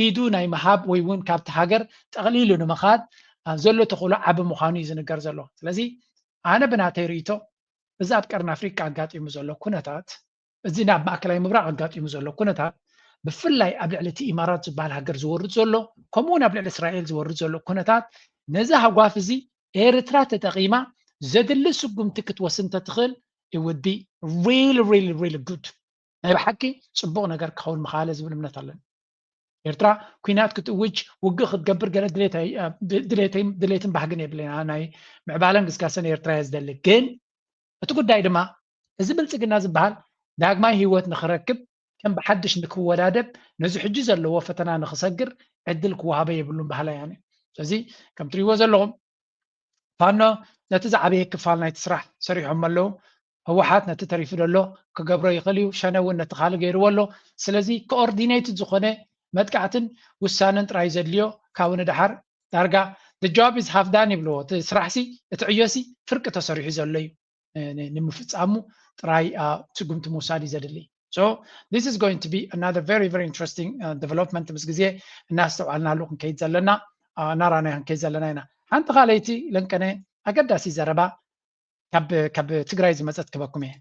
ኢዱ ናይ ምሃብ ወይ እውን ካብቲ ሃገር ጠቕሊሉ ንምኻድ ዘሎ ተኽእሎ ዓቢ ምዃኑ እዩ ዝንገር ዘሎ። ስለዚ ኣነ ብናተይ ርእይቶ እዚ ኣብ ቀርኒ ኣፍሪቃ ኣጋጢሙ ዘሎ ኩነታት እዚ ናብ ማእከላይ ምብራቕ ኣጋጢሙ ዘሎ ኩነታት ብፍላይ ኣብ ልዕሊ እቲ ኢማራት ዝበሃል ሃገር ዝወርድ ዘሎ ከምኡ እውን ኣብ ልዕሊ እስራኤል ዝወርድ ዘሎ ኩነታት ነዚ ሃጓፍ እዚ ኤርትራ ተጠቒማ ዘድሊ ስጉምቲ ክትወስድ እንተትኽእል it would be really really really good ናይ ብሓቂ ፅቡቕ ነገር ክኸውን ምኻለ ዝብል እምነት ኣለኒ። ኤርትራ ኩናት ክትእውጅ ውግእ ክትገብር ገለ ድሌትን ባህግን የብለና ናይ ምዕባለን ግስጋሰን ኤርትራ እየ ዝደሊ ግን እቲ ጉዳይ ድማ እዚ ብልፅግና ዝበሃል ዳግማይ ህይወት ንክረክብ ከም ብሓድሽ ንክወዳደብ ነዚ ሕጂ ዘለዎ ፈተና ንክሰግር ዕድል ክወሃበ የብሉን ባህላ ያነ ስለዚ ከም ትሪእዎ ዘለኹም ፋኖ ነቲ ዝዓበየ ክፋል ናይቲ ስራሕ ሰሪሖም ኣለዉ ህወሓት ነቲ ተሪፉ ዘሎ ክገብሮ ይኽእል እዩ ሸነ እውን ነቲ ካልእ ገይርዎ ኣሎ ስለዚ ኮኦርዲኔትድ ዝኾነ መጥቃዕትን ውሳነን ጥራይ ዘድልዮ ካብኡ ንደሓር ዳርጋ the job is half done ይብልዎ እቲ ስራሕሲ እቲ ዕዮሲ ፍርቂ ተሰሪሑ ዘሎ እዩ ንምፍፃሙ ጥራይ ስጉምቲ ምውሳድ እዩ ዘድሊ so this is going to be another very very interesting development ምስ ግዜ እናስተውዓልናሉ ክንከይድ ዘለና እናራናዮ ክንከይድ ዘለና ኢና ሓንቲ ካልኣይቲ ለንቀነ ኣገዳሲ ዘረባ ካብ ትግራይ ዝመፀት ክበኩም እየ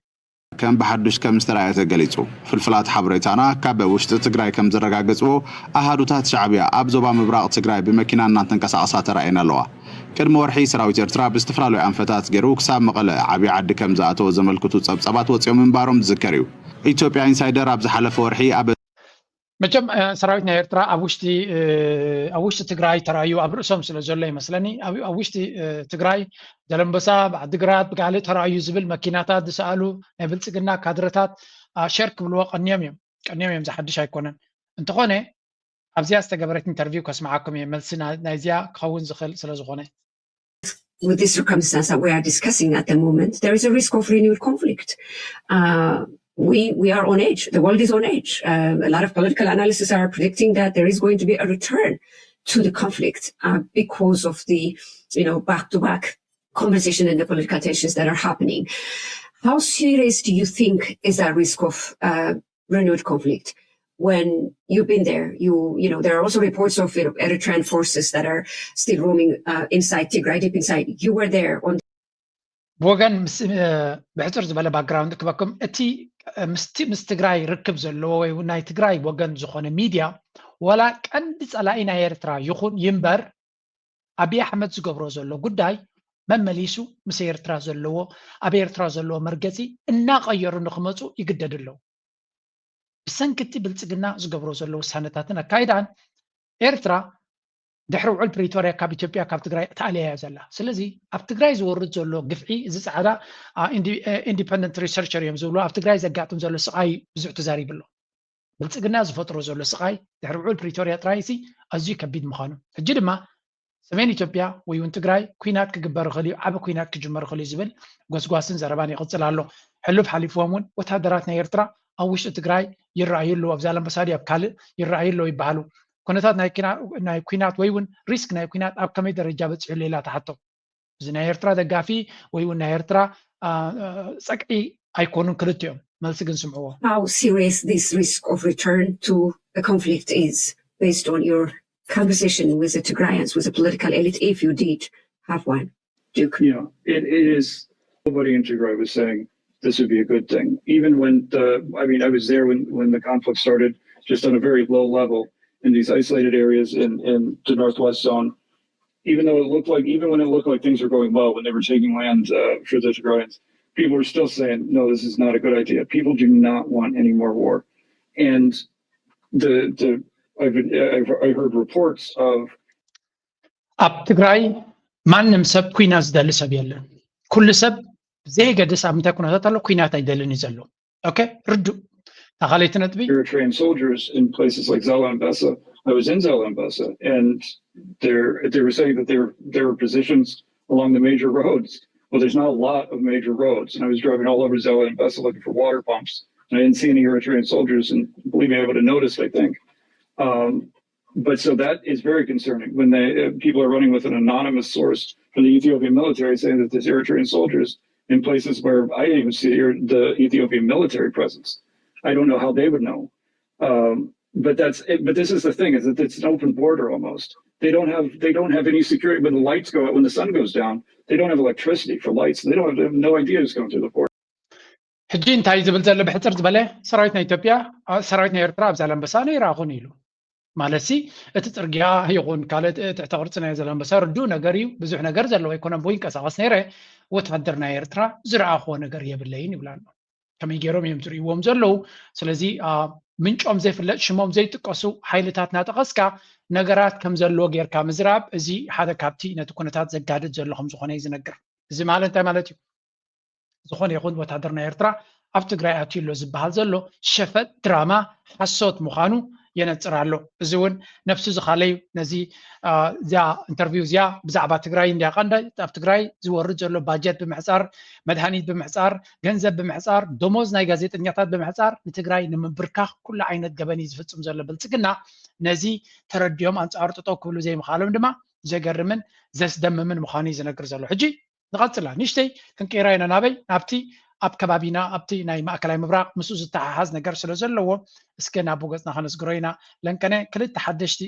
ከም ብሓዱሽ ከም ዝተረኣየ ተገሊጹ። ፍልፍላት ሓበሬታና ካብ ውሽጢ ትግራይ ከም ዘረጋገጽዎ፣ ኣሃዱታት ሻዕብያ ኣብ ዞባ ምብራቕ ትግራይ ብመኪና እናተንቀሳቐሳ ተራእየን ኣለዋ። ቅድሚ ወርሒ ሰራዊት ኤርትራ ብዝተፈላለዩ ኣንፈታት ገይሩ ክሳብ መቐለ ዓብዪ ዓዲ ከም ዝኣተወ ዘመልክቱ ጸብጻባት ወጺኦም ምንባሮም ዝዝከር እዩ። ኢትዮጵያ ኢንሳይደር ኣብ ዝሓለፈ ወርሒ ኣብ መቸም ሰራዊት ናይ ኤርትራ ኣብ ውሽጢ ኣብ ውሽጢ ትግራይ ተራእዩ ኣብ ርእሶም ስለ ዘሎ ይመስለኒ ኣብ ውሽጢ ትግራይ ዘለምበሳ ብዓድግራት ብጋልእ ተራእዩ ዝብል መኪናታት ዝሰኣሉ ናይ ብልፅግና ካድረታት ሸር ክብልዎ ቀንዮም እዮም ቀንዮም እዮም ዝሓድሽ ኣይኮነን እንተኾነ ኣብዚኣ ዝተገበረት ኢንተርቪው ከስምዓኩም እየ መልሲ ናይዚኣ ክኸውን ዝኽእል ስለ ዝኾነ with this circumstance that we are discussing at the moment, there is a risk of renewed conflict. Uh, we we are on edge. The world is on edge. Uh, a lot of political analysts are predicting that there is going to be a return to the conflict uh, because of the, you know, back-to-back conversation and the political tensions that are happening. How serious do you think is that risk of uh, renewed conflict? When you've been there, you you know there are also reports of you know, Eritrean forces that are still roaming uh, inside Tigray, deep inside. You were there on. ብወገን ብሕፅር ዝበለ ባክግራውንድ ክበኩም እቲ ምስ ትግራይ ርክብ ዘለዎ ወይ ናይ ትግራይ ወገን ዝኾነ ሚድያ ዋላ ቀንዲ ፀላኢ ናይ ኤርትራ ይኹን ይንበር ኣብይ ኣሕመድ ዝገብሮ ዘሎ ጉዳይ መመሊሱ ምስ ኤርትራ ዘለዎ ኣብ ኤርትራ ዘለዎ መርገፂ እናቐየሩ ንክመፁ ይግደዱ ኣለዉ። ብሰንኪ እቲ ብልፅግና ዝገብሮ ዘሎ ውሳነታትን ኣካይዳን ኤርትራ ድሕሪ ውዕል ፕሪቶርያ ካብ ኢትዮጵያ ካብ ትግራይ ተኣልያ እያ ዘላ። ስለዚ ኣብ ትግራይ ዝወርድ ዘሎ ግፍዒ እዚ ፃዕዳ ኢንዲፐንደንት ሪሰርቸር እዮም ዝብሉ ኣብ ትግራይ ዘጋጥም ዘሎ ስቓይ ብዙሕ ተዛሪቡ ኣሎ። ብልፅግና ዝፈጥሮ ዘሎ ስቓይ ድሕሪ ውዕል ፕሪቶርያ ጥራይሲ ኣዝዩ ከቢድ ምዃኑ ሕጂ ድማ ሰሜን ኢትዮጵያ ወይ እውን ትግራይ ኲናት ክግበር ይኽእል እዩ፣ ዓቢ ኲናት ክጅመር ይኽእል እዩ ዝብል ጎስጓስን ዘረባን ይቕጽል ኣሎ። ሕሉፍ ሓሊፍዎም እውን ወታደራት ናይ ኤርትራ ኣብ ውሽጢ ትግራይ ይረኣዩ ኣለዉ፣ ኣብ ዛላምበሳ ድዩ ኣብ ካልእ ይረኣዩ ኣለዉ ይበሃሉ። ኩነታት ናይ ኲናት ወይ እውን ሪስክ ናይ ኲናት ኣብ ከመይ ደረጃ በጺሑ ኣሎ ኢላ ትሓቶ። እዚ ናይ ኤርትራ ደጋፊ ወይ እውን ናይ ኤርትራ ጸቅዒ ኣይኮኑን ክልቲኦም። መልሲ ግን ስምዕዎ። How serious this risk of return to a conflict is based on your conversation with the Tigrayans, with the political elite, if you did have one? Duke. Yeah, it, it is. Nobody in Tigray was saying this would be a good thing. Even when the, I mean, I was there when, when the conflict started, just on a very low level in these isolated areas in, in the Northwest Zone. Even though it looked like, even when it looked like things were going well, when they were taking land uh, for the Tigrayans, people were still saying, no, this is not a good idea. People do not want any more war. And the, the, I've, I've, I heard reports of ኣብ ትግራይ ማንም ሰብ ኩናት ዝደሊ ሰብ የለን። ኩሉ ሰብ ብዘየገድስ ኣብ ምንታይ ኩነታት ኣሎ ኩናት ኣይደልን እዩ ዘሎ። ኦኬ ርዱእ። ካልኣይቲ ነጥቢ Eritrean soldiers in places like Zalanbesa. I was in Zalanbesa, and they're they were saying that there there were positions along the major roads. Well, there's not a lot of major roads, and I was driving all over Zalanbesa looking for water pumps, and I didn't see any Eritrean soldiers. And believe me, I would have noticed. I think, um, but so that is very concerning when they uh, people are running with an anonymous source from the Ethiopian military saying that there's Eritrean soldiers in places where I didn't even see the Ethiopian military presence. I don't know how they would know. Um, but that's it, but this is the thing, is that it's an open border almost. They don't have they don't have any security when the lights go out, when the sun goes down. They don't have electricity for lights. They don't have, they have no idea who's going through the border. ሕጂ እንታይ ዝብል ዘሎ ብሕፅር ዝበለ ሰራዊት ናይ ኢትዮጵያ ሰራዊት ናይ ኤርትራ ኣብ ዛላንበሳ ነይራኹን ኢሉ። ማለት ሲ እቲ ፅርግያ ይኹን ካልእ ትሕተ ቅርፂ ናይ ዛላንበሳ ርዱእ ነገር እዩ። ብዙሕ ነገር ዘለዎ ኣይኮነን ብይንቀሳቀስ ነይረ። ወታደር ናይ ኤርትራ ዝረኣኽዎ ነገር የብለይን ይብላ ኣሎ። ከመይ ገይሮም እዮም ዝርእይዎም ዘለዉ? ስለዚ ምንጮም ዘይፍለጥ ሽሞም ዘይጥቀሱ ሓይልታት ናጠቀስካ ነገራት ከም ዘለዎ ጌርካ ምዝራብ እዚ ሓደ ካብቲ ነቲ ኩነታት ዘጋድድ ዘሎ ከም ዝኾነ እዩ ዝነግር። እዚ ማለት እንታይ ማለት እዩ? ዝኾነ ይኹን ወታደር ናይ ኤርትራ ኣብ ትግራይ ኣትዩ ኣሎ ዝበሃል ዘሎ ሸፈጥ ድራማ ሓሶት ምዃኑ የነፅር ኣሎ። እዚ እውን ነብሱ ዝኻለዩ ነዚ እዚኣ ኢንተርቪው እዚኣ ብዛዕባ ትግራይ እንዲያ ቀንዳ ኣብ ትግራይ ዝወርድ ዘሎ ባጀት ብምሕፃር፣ መድሃኒት ብምሕፃር፣ ገንዘብ ብምሕፃር፣ ደሞዝ ናይ ጋዜጠኛታት ብምሕፃር ንትግራይ ንምብርካኽ ኩሉ ዓይነት ገበን እዩ ዝፍፅም ዘሎ ብልፅግና። ነዚ ተረዲኦም ኣንፃሩ ጠጠው ክብሉ ዘይምኻሎም ድማ ዘገርምን ዘስደምምን ምዃኑ እዩ ዝነግር ዘሎ። ሕጂ ንቐፅላ ንእሽተይ ክንቀይራ ኢና። ናበይ? ናብቲ ኣብ ከባቢና ኣብቲ ናይ ማእከላይ ምብራቕ ምስኡ ዝተሓሓዝ ነገር ስለ ዘለዎ እስከ ናብ ገፅና ከነስግሮ ኢና። ለንቀነ ክልተ ሓደሽቲ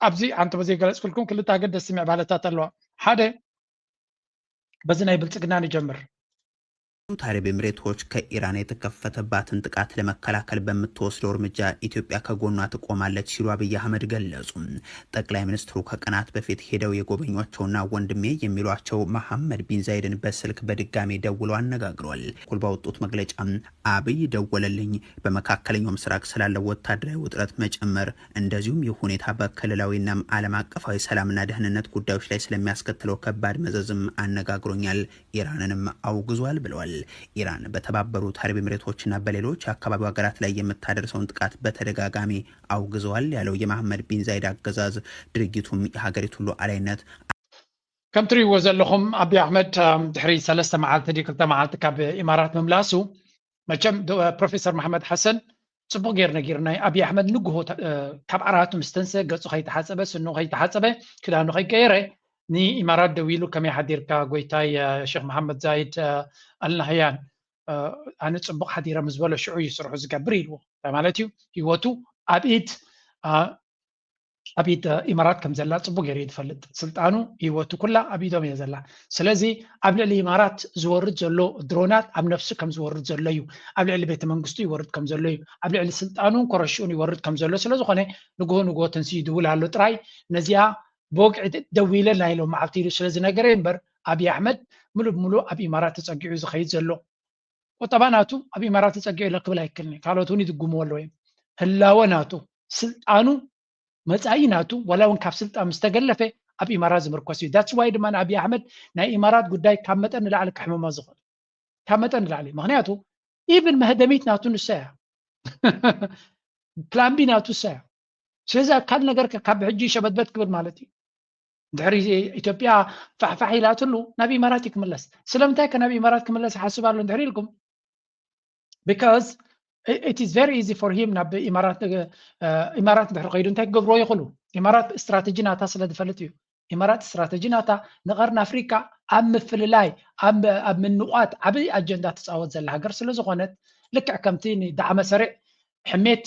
ኣብዚ ኣንተበ ዘይገለፅኩልኩም ክልተ ኣገደስቲ ምዕባለታት ኣለዋ። ሓደ በዚ ናይ ብልፅግና ንጀምር። ሳውዲ አረብ ኤምሬቶች ከኢራን የተከፈተባትን ጥቃት ለመከላከል በምትወስደው እርምጃ ኢትዮጵያ ከጎኗ ትቆማለች ሲሉ አብይ አህመድ ገለጹ። ጠቅላይ ሚኒስትሩ ከቀናት በፊት ሄደው የጎበኟቸውና ወንድሜ የሚሏቸው መሐመድ ቢን ዛይድን በስልክ በድጋሚ ደውለው አነጋግረዋል። በኩል ባወጡት መግለጫ አብይ ደወለልኝ፣ በመካከለኛው ምስራቅ ስላለው ወታደራዊ ውጥረት መጨመር እንደዚሁም ይህ ሁኔታ በክልላዊና ዓለም አቀፋዊ ሰላምና ደህንነት ጉዳዮች ላይ ስለሚያስከትለው ከባድ መዘዝም አነጋግሮኛል። ኢራንንም አውግዟል ብለዋል። ኢራን በተባበሩት አረብ ኤምሬቶችና በሌሎች የአካባቢው ሀገራት ላይ የምታደርሰውን ጥቃት በተደጋጋሚ አውግዘዋል ያለው የመሐመድ ቢን ዛይድ አገዛዝ ድርጊቱም የሀገሪቱን ሉዓላዊነት ከም ትሪእዎ ዘለኹም ኣቢ ኣሕመድ ድሕሪ ሰለስተ መዓልቲ ድዩ ክልተ መዓልቲ ካብ ኢማራት ምምላሱ መቸም ፕሮፌሰር መሓመድ ሓሰን ፅቡቅ ገይር ነጊርና። ኣቢ ኣሕመድ ንግሆ ካብ ዓራቱ ምስ ተንሰ ገፁ ከይተሓፀበ ስኑ ከይተሓፀበ ክዳኑ ከይቀየረ ንኢማራት ደዊሉ ከመይ ሓዲርካ ጎይታይ ሼክ መሓመድ ዛይድ ኣልናህያን ኣነ ፅቡቅ ሓዲረ ምስ በሎ ሽዑ እዩ ስርሑ ዝገብር ኢልዎ። እንታይ ማለት እዩ? ህይወቱ ኣብ ኢድ ኣብ ኢድ ኢማራት ከም ዘላ ፅቡቅ ገይሩ እዩ ዝፈልጥ። ስልጣኑ ህይወቱ ኩላ ኣብ ኢዶም እየ ዘላ። ስለዚ ኣብ ልዕሊ ኢማራት ዝወርድ ዘሎ ድሮናት ኣብ ነፍሱ ከም ዝወርድ ዘሎ እዩ። ኣብ ልዕሊ ቤተ መንግስቱ ይወርድ ከም ዘሎ እዩ። ኣብ ልዕሊ ስልጣኑን ኮረሽኡን ይወርድ ከም ዘሎ ስለዝኾነ ንግሆ ንግሆ ተንስኡ ይድውል ኣሎ ጥራይ ነዚኣ ብወግዒ ደዊለ ናይ ሎም መዓልቲ ኢሉ ስለዝነገረ እምበር ኣብይ ኣሕመድ ምሉእ ብምሉእ ኣብ ኢማራት ተፀጊዑ ዝኸይድ ዘሎ ቁጠባ ናቱ ኣብ ኢማራት ተፀጊዑ ኢለ ክብል ኣይክልኒ። ካልኦት እውን ይድግምዎ ኣለዎ እዮም። ህላወ ናቱ ስልጣኑ መፃኢ ናቱ ዋላ እውን ካብ ስልጣን ምስ ተገለፈ ኣብ ኢማራት ዝምርኮስ እዩ። ዳትስ ዋይ ድማ ኣብይ ኣሕመድ ናይ ኢማራት ጉዳይ ካብ መጠን ንላዕሊ ከሕምሞ ዝኽእል ካብ መጠን ንላዕሊ ምክንያቱ ኢቭን መህደሚት ናቱ ንሳ እያ ፕላን ቢ ናቱ ንሳ እያ። ስለዚ ኣካል ነገር ካብ ሕጂ ሸበትበት ክብል ማለት እዩ። ድሕሪ ኢትዮጵያ ፋሕፋሕ ኢላትሉ ናብ ኢማራት እዩ ክምለስ። ስለምንታይ ከ ናብ ኢማራት ክምለስ ይሓስብ ኣሎ እንድሕር ኢልኩም because it is very easy for him ናብ ኢማራት ኢማራት ድሕሪ ከይዱ እንታይ ክገብርዎ ይኽእሉ? ኢማራት ስትራተጂ ናታ ስለ ዝፈልጥ እዩ። ኢማራት ስትራተጂ ናታ ንቀርኒ ኣፍሪካ ኣብ ምፍልላይ ኣብ ምንቋት ዓብይ ኣጀንዳ ትፃወት ዘላ ሃገር ስለዝኾነት ልክዕ ከምቲ ንዳዕመ ሰሪዕ ሕሜቲ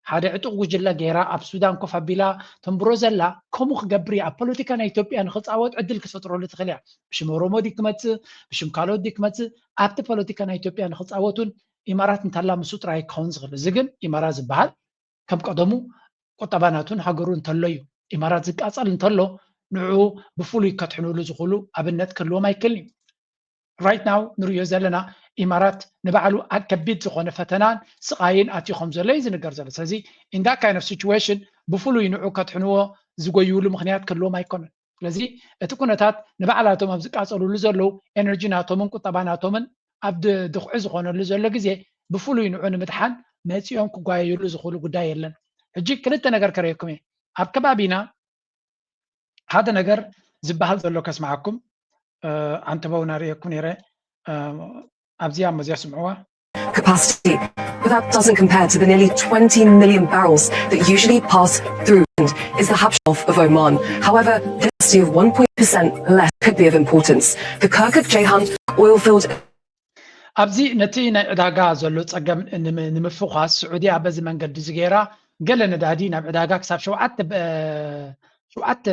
ሓደ ዕጡቕ ጉጅለ ገይራ ኣብ ሱዳን ኮፍ ኣቢላ ተንብሮ ዘላ ከምኡ ክገብር እያ። ኣብ ፖለቲካ ናይ ኢትዮጵያ ንክፃወት ዕድል ክፈጥረሉ ትኽእል እያ። ብሽም ኦሮሞ ድዩ ክመፅእ ብሽም ካልኦት ድዩ ክመፅእ ኣብቲ ፖለቲካ ናይ ኢትዮጵያ ንክፃወቱን ኢማራት እንታላ ምስኡ ጥራይ ክኸውን ዝኽእል። እዚ ግን ኢማራት ዝበሃል ከም ቀደሙ ቁጠባ ናቱን ሃገሩ እንተሎ እዩ። ኢማራት ዝቃፀል እንተሎ ንዕኡ ብፍሉይ ከትሕንሉ ዝኽእሉ ኣብነት ክህልዎም ኣይክእልን እዩ። right now ንሪኦ ዘለና ኢማራት ንባዕሉ ኣብ ከቢድ ዝኾነ ፈተናን ስቓይን ኣትዩ ከም ዘሎ እዩ ዝንገር ዘሎ። ስለዚ in that kind of situation ብፍሉይ ንዑ ከትሕንዎ ዝጎይብሉ ምኽንያት ክህልዎም ኣይኮነን። ስለዚ እቲ ኩነታት ንባዕላቶም ኣብ ዝቃፀሉሉ ዘለዉ ኤነርጂ ናቶምን ቁጠባ ናቶምን ኣብ ድኹዒ ዝኾነሉ ዘሎ ግዜ ብፍሉይ ንዑ ንምድሓን መፂኦም ክጓየዩሉ ዝኽእሉ ጉዳይ የለን። ሕጂ ክልተ ነገር ከርእየኩም እየ። ኣብ ከባቢና ሓደ ነገር ዝበሃል ዘሎ ከስምዓኩም። ኣንተበው ናርእየኩም ነይረ። ኣብዚኣ መዚያ ስምዕዋ። Capacity, but that doesn't compare to the nearly twenty million barrels that usually pass through. Is the Habshelf of Oman. However, this of one point percent less could be of importance. The Kirkuk Ceyhan oil field. ኣብዚ ነቲ ናይ ዕዳጋ ዘሎ ጸገም ንምፍኳስ፣ ስዑድያ በዚ መንገዲ ዝገይራ ገለ ነዳዲ ናብ ዕዳጋ ክሳብ ሸውዓተ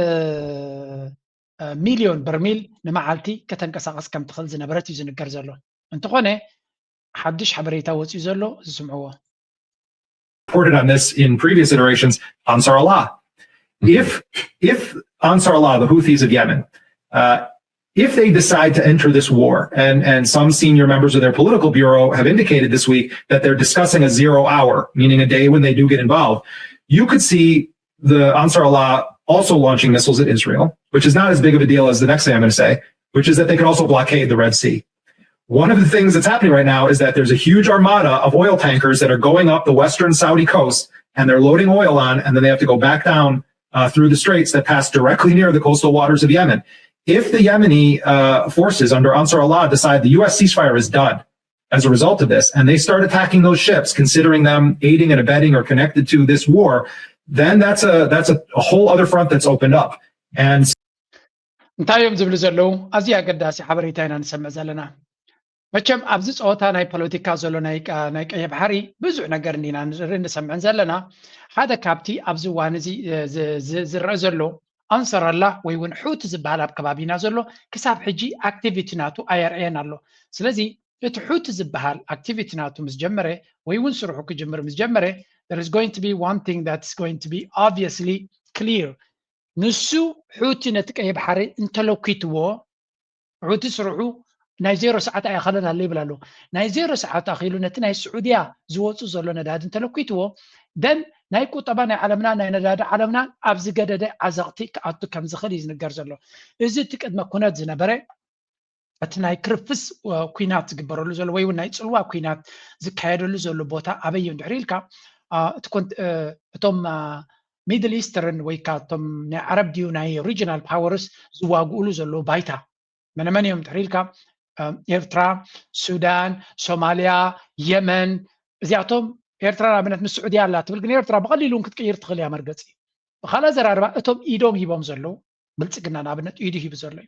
ሚልዮን በርሚል ንመዓልቲ ከተንቀሳቐስ ከም ትኽእል ዝነበረት እዩ ዝንገር ዘሎ። እንተኾነ ሓድሽ ሓበሬታ ወፂኡ ዘሎ ዝስምዕዎ። Reported on this in previous iterations, Ansar Allah. If if Ansar Allah, the Houthis of Yemen, uh, if they decide to enter this war, and and some senior members of their political bureau have indicated this week that they're discussing a zero hour, meaning a day when they do get involved, you could see the Ansar Allah also launching missiles at Israel, which is not as big of a deal as the next thing I'm going to say, which is that they could also blockade the Red Sea. One of the things that's happening right now is that there's a huge armada of oil tankers that are going up the western Saudi coast, and they're loading oil on, and then they have to go back down uh, through the straits that pass directly near the coastal waters of Yemen. If the Yemeni uh, forces under Ansar Allah decide the U S ceasefire is done as a result of this, and they start attacking those ships, considering them aiding and abetting or connected to this war, then that's a that's a, a whole other front that's opened up. And እንታይ እዮም ዝብሉ ዘለዉ? ኣዝዩ ኣገዳሲ ሓበሬታ ኢና ንሰምዕ ዘለና። መቸም ኣብዚ ፀወታ ናይ ፖለቲካ ዘሎ ናይ ቀይሕ ባሕሪ ብዙሕ ነገር እንዲና ንርኢ ንሰምዕን ዘለና። ሓደ ካብቲ ኣብዚ እዋን እዚ ዝረአ ዘሎ ኣንሰራላ ወይ እውን ሑቲ ዝበሃል ኣብ ከባቢና ዘሎ ክሳብ ሕጂ ኣክቲቪቲ ናቱ ኣየርእየን ኣሎ። ስለዚ እቲ ሑቲ ዝበሃል ኣክቲቪቲ ናቱ ምስ ጀመረ ወይ እውን ስርሑ ክጅምር ምስ ጀመረ there is going to be one thing that's going to be obviously clear። ንሱ ሑቲ ነቲ ቀይሕ ባሕሪ እንተለኪትዎ ሑቲ ስርሑ ናይ ዜሮ ሰዓት ኣይኣኸለን ኣሎ ይብል ኣሎ። ናይ ዜሮ ሰዓት ኣኺሉ ነቲ ናይ ስዑድያ ዝወፁ ዘሎ ነዳዲ እንተለኪትዎ ደን ናይ ቁጠባ ናይ ዓለምና ናይ ነዳዲ ዓለምና ኣብ ዝገደደ ዓዘቕቲ ክኣቱ ከም ዝኽእል እዩ ዝንገር ዘሎ። እዚ እቲ ቅድመ ኩነት ዝነበረ እቲ ናይ ክርፍስ ኩናት ዝግበረሉ ዘሎ ወይ እውን ናይ ፅልዋ ኩናት ዝካየደሉ ዘሎ ቦታ ኣበይ እዩ እንድሕር ኢልካ እቶም ሚድል ኢስተርን ወይ ከዓ እቶም ናይ ዓረብ ድዩ ናይ ሪጅናል ፓወርስ ዝዋግኡሉ ዘለዉ ባይታ መነመን እዮም እንድሕር ኢልካ ኤርትራ፣ ሱዳን፣ ሶማልያ፣ የመን እዚኣቶም ኤርትራ ንኣብነት ምስ ስዑድያ ኣላ ትብል ግን ኤርትራ ብቐሊሉ እውን ክትቅይር ትኽእል እያ መርገፂ። ብካልእ ኣዘራርባ እቶም ኢዶም ሂቦም ዘለዉ ብልፅግና ንኣብነት ኢዱ ሂቡ ዘሎ እዩ።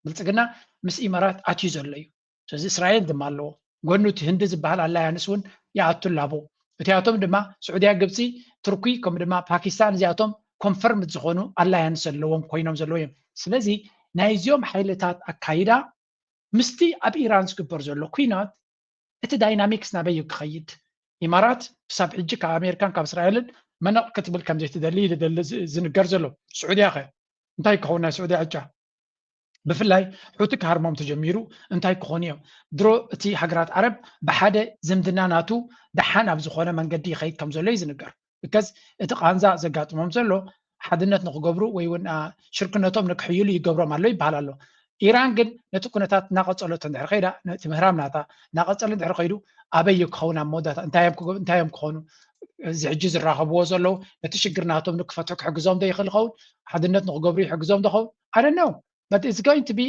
ብልፅግና ምስ ኢማራት ኣትዩ ዘሎ እዩ። ስለዚ እስራኤል ድማ ኣለዎ ጎኑ እቲ ህንዲ ዝበሃል ኣላያንስ እውን ይኣቱ ኣላቦ። እቲኣቶም ድማ ስዑድያ፣ ግብፂ፣ ቱርኪ ከምኡ ድማ ፓኪስታን እዚኣቶም ኮንፈርምድ ዝኾኑ ኣላያንስ ዘለዎም ኮይኖም ዘለዉ እዮም። ስለዚ ናይዚኦም ሓይልታት ኣካይዳ ምስቲ ኣብ ኢራን ዝግበር ዘሎ ኩናት እቲ ዳይናሚክስ ናበይ እዩ ክኸይድ? ኢማራት ክሳብ ሕጂ ካብ ኣሜሪካን ካብ እስራኤልን መነቕ ክትብል ከም ዘይትደሊ ዝንገር ዘሎ ስዑድያ ኸ እንታይ ክኸውን ናይ ስዑድያ ዕጫ? ብፍላይ ሑቲ ክሃርሞም ተጀሚሩ እንታይ ክኾኑ እዮም? ድሮ እቲ ሃገራት ዓረብ ብሓደ ዝምድና ናቱ ደሓን ኣብ ዝኾነ መንገዲ ይኸይድ ከም ዘሎ እዩ ዝንገር። ብከዝ እቲ ቃንዛ ዘጋጥሞም ዘሎ ሓድነት ንክገብሩ ወይ እውን ሽርክነቶም ንክሕይሉ ይገብሮም ኣሎ ይበሃል ኣሎ። ኢራን ግን ነቲ ኩነታት እናቐፀለቶ እንድሕር ከይዳ ነቲ ምህራም ናታ እናቐፀለ እንድሕር ከይዱ ኣበይ እዩ ክኸውን ኣብ መወዳእታ እንታይ እዮም ክኾኑ እዚ ሕጂ ዝራኸብዎ ዘለዉ ነቲ ሽግር ናቶም ንክፈትሑ ክሕግዞም ዶ ይኽእል ይኸውን? ሓድነት ንክገብሩ ይሕግዞም ዶ ኸውን? I don't know, but it's going to be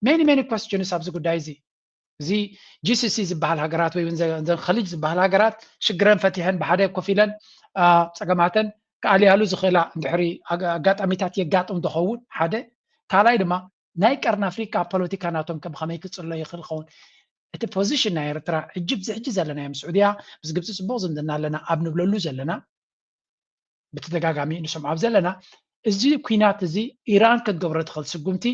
many many questions ኣብዚ ጉዳይ እዚ። እዚ ጂሲሲ ዝበሃል ሃገራት ወይ እዘን ኸሊጅ ዝበሃል ሃገራት ሽግረን ፈቲሐን ብሓደ ኮፍ ኢለን ፀገማተን ክኣልያሉ ዝኽእላ እንድሕሪ ኣጋጣሚታት የጋጥም ዝኸውን ሓደ። ካልኣይ ድማ ናይ ቀርኒ ኣፍሪካ ፖለቲካ ናቶም ከ ብኸመይ ክፅሎ ይኽእል ኸውን? እቲ ፖዚሽን ናይ ኤርትራ ሕጂ ብዚ ሕጂ ዘለናዮ ምስ ስዑድያ ምስ ግብፂ ፅቡቕ ዝምድና ኣለና ኣብ ንብለሉ ዘለና ብተደጋጋሚ ንሰምዖ ኣብ ዘለና እዚ ኩናት እዚ ኢራን ክትገብሮ ትኽእል ስጉምቲ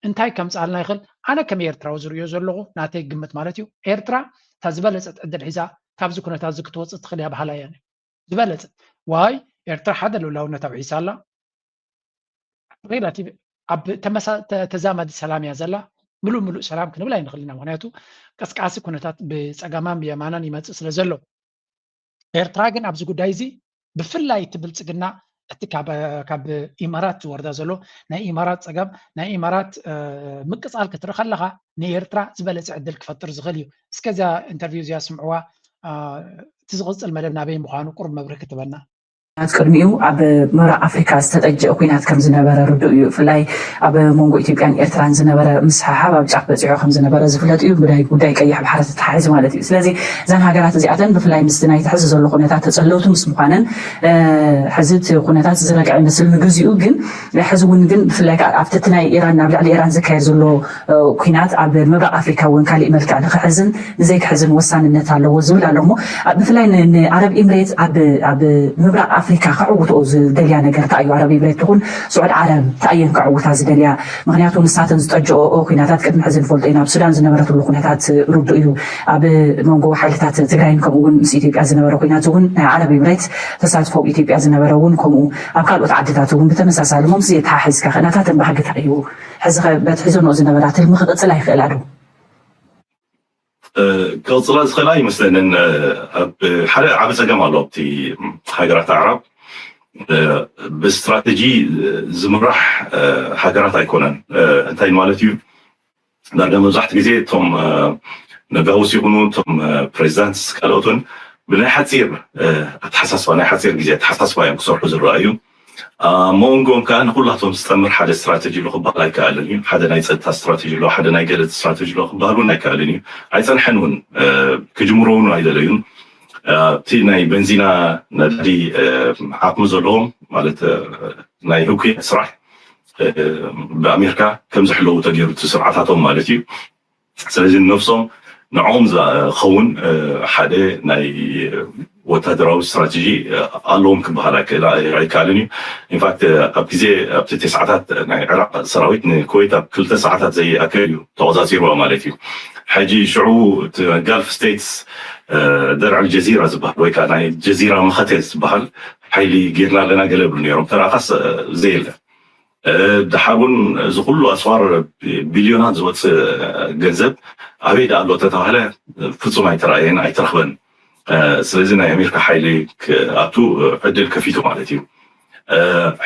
እንታይ ከምፅኣልና ይኽእል? ኣነ ከም ኤርትራዊ ዝርእዮ ዘለኹ ናተይ ግምት ማለት እዩ። ኤርትራ እታ ዝበለፀት ዕድል ሒዛ ካብዚ ኩነታት እዚ ክትወፅእ ትኽእል እያ በሃላይ እየ። ዝበለፀት ዋይ ኤርትራ ሓደ ልኡላውነታ ውሒሳ ኣላ። ሬላቲቭ ኣብ ተዛማዲ ሰላም እያ ዘላ። ምሉእ ምሉእ ሰላም ክንብል ኣይንኽእል ኢና። ምክንያቱ ቀስቃሲ ኩነታት ብፀጋማን ብየማናን ይመፅእ ስለ ዘሎ ኤርትራ ግን ኣብዚ ጉዳይ እዚ ብፍላይ እቲ ብልፅግና እቲ ካብ ኢማራት ዝወርዳ ዘሎ ናይ ኢማራት ፀገም ናይ ኢማራት ምቅፃል ክትርኢ ከለካ ንኤርትራ ዝበለፀ ዕድል ክፈጥር ዝኽእል እዩ። እስከዚያ ኢንተርቪው እዚኣ ስምዕዋ። እቲ ዝቕፅል መደብ ናበይ ምዃኑ ቁሩብ መብርህ ክትበና። ናት ቅድሚኡ ኣብ ምብራቕ ኣፍሪካ ዝተጠጀ ኩናት ከም ዝነበረ ርዱእ እዩ። ብፍላይ ኣብ መንጎ ኢትዮጵያን ኤርትራን ዝነበረ ምስሓሓብ ኣብ ጫፍ በፂሑ ከም ዝነበረ ዝፍለጥ እዩ። ብናይ ጉዳይ ቀይሕ ባሕሪ ተተሓሒዙ ማለት እዩ። ስለዚ እዘን ሃገራት እዚኣተን ብፍላይ ምስቲ ናይ ትሕዚ ዘሎ ኩነታት ተፀለውቲ ምስ ምዃነን ሕዚ እቲ ኩነታት ዝረግዐ ይመስል ንግዚኡ፣ ግን ሕዚ እውን ግን ብፍላይ ኣብቲ ናይ ኢራን ናብ ልዕሊ ኢራን ዝካየድ ዘሎ ኩናት ኣብ ምብራቕ ኣፍሪካ እውን ካሊእ መልክዕ ንክሕዝን ንዘይክሕዝን ወሳንነት ኣለዎ ዝብል ኣሎ። እሞ ብፍላይ ንዓረብ ኢምሬት ኣብ ምብራቕ ኣፍሪካ ከዕውትኦ ዝደልያ ነገር እንታይ እዩ? ዓረብ ኢምሬት ትኹን ስዑድ ዓረብ እንታይ እየን ከዕውታ ዝደልያ? ምክንያቱ ንሳተን ዝጠጀኦ ኩናታት ቅድሚ ሕዚ ንፈልጦ ኢና። ኣብ ሱዳን ዝነበረትሉ ኩነታት ርዱእ እዩ። ኣብ መንጎ ሓይልታት ትግራይን ከምኡ እውን ምስ ኢትዮጵያ ዝነበረ ኩናት እውን ናይ ዓረብ ኢምሬት ተሳትፎ ኣብ ኢትዮጵያ ዝነበረ እውን ከምኡ ኣብ ካልኦት ዓድታት እውን ብተመሳሳሊ። ሞምስ የተሓሒዝካ ከናታተን ባህግታ እዩ ሕዚ በቲ ሒዞ ንኦ ዝነበራ ትልሚ ክቕፅል ኣይኽእላ ዶ? ክቕፅላ ዝኽእላ ይመስለንን። ሓደ ዓብ ፀገም ኣሎ ኣብቲ ሃገራት ኣዕራብ ብስትራተጂ ዝምራሕ ሃገራት ኣይኮነን። እንታይ ማለት እዩ? ዳርጋ መብዛሕቲ ግዜ እቶም ነጋውስ ይኹኑ እቶም ፕሬዚዳንት ካልኦትን ብናይ ሓፂር ኣተሓሳስባ ናይ ሓፂር ግዜ ኣተሓሳስባ እዮም ክሰርሑ ዝረኣዩ። ኣብ መንጎም ከዓ ንኩላቶም ዝጠምር ሓደ ስትራተጂ ኣሎ ክበሃል ኣይከኣልን እዩ። ሓደ ናይ ፀጥታ ስትራተጂ ኣሎ፣ ሓደ ናይ ገለ ስትራተጂ ኣሎ ክበሃል እውን ኣይከኣልን እዩ። ኣይፀንሐን እውን ክጅምሮ እውን ኣይደለዩን። ኣብቲ ናይ በንዚና ነዳዲ ዓቕሚ ዘለዎም ማለት ናይ ህኩያት ስራሕ ብኣሜሪካ ከም ዝሕለዉ ተገይሩ እቲ ስርዓታቶም ማለት እዩ። ስለዚ ነብሶም ንዕኦም ዝኸውን ሓደ ናይ ወታደራዊ ስትራተጂ ኣለዎም ክበሃል ኣይከኣልን እዩ። ኢንፋክት ኣብ ግዜ ኣብቲ ተስዓታት ናይ ዕራቅ ሰራዊት ንኩዌት ኣብ ክልተ ሰዓታት ዘይኣክል እዩ ተቆፃፂርዋ ማለት እዩ። ሕጂ ሽዑ ጋልፍ ስቴትስ ደርዕ ጀዚራ ዝበሃል ወይ ከዓ ናይ ጀዚራ መኸተ ዝበሃል ሓይሊ ጌርና ኣለና ገለ ብሉ ነይሮም። ተራኻስ ዘየለ። ድሓር እውን እዚ ኩሉ ኣፅዋር ቢልዮናት ዝወፅእ ገንዘብ ኣበይ ደኣ ኣሎ ተተባህለ ፍፁም ኣይተረኣየን ኣይተረኽበን። ስለዚ ናይ ኣሜሪካ ሓይሊ ክኣቱ ዕድል ከፊቱ ማለት እዩ።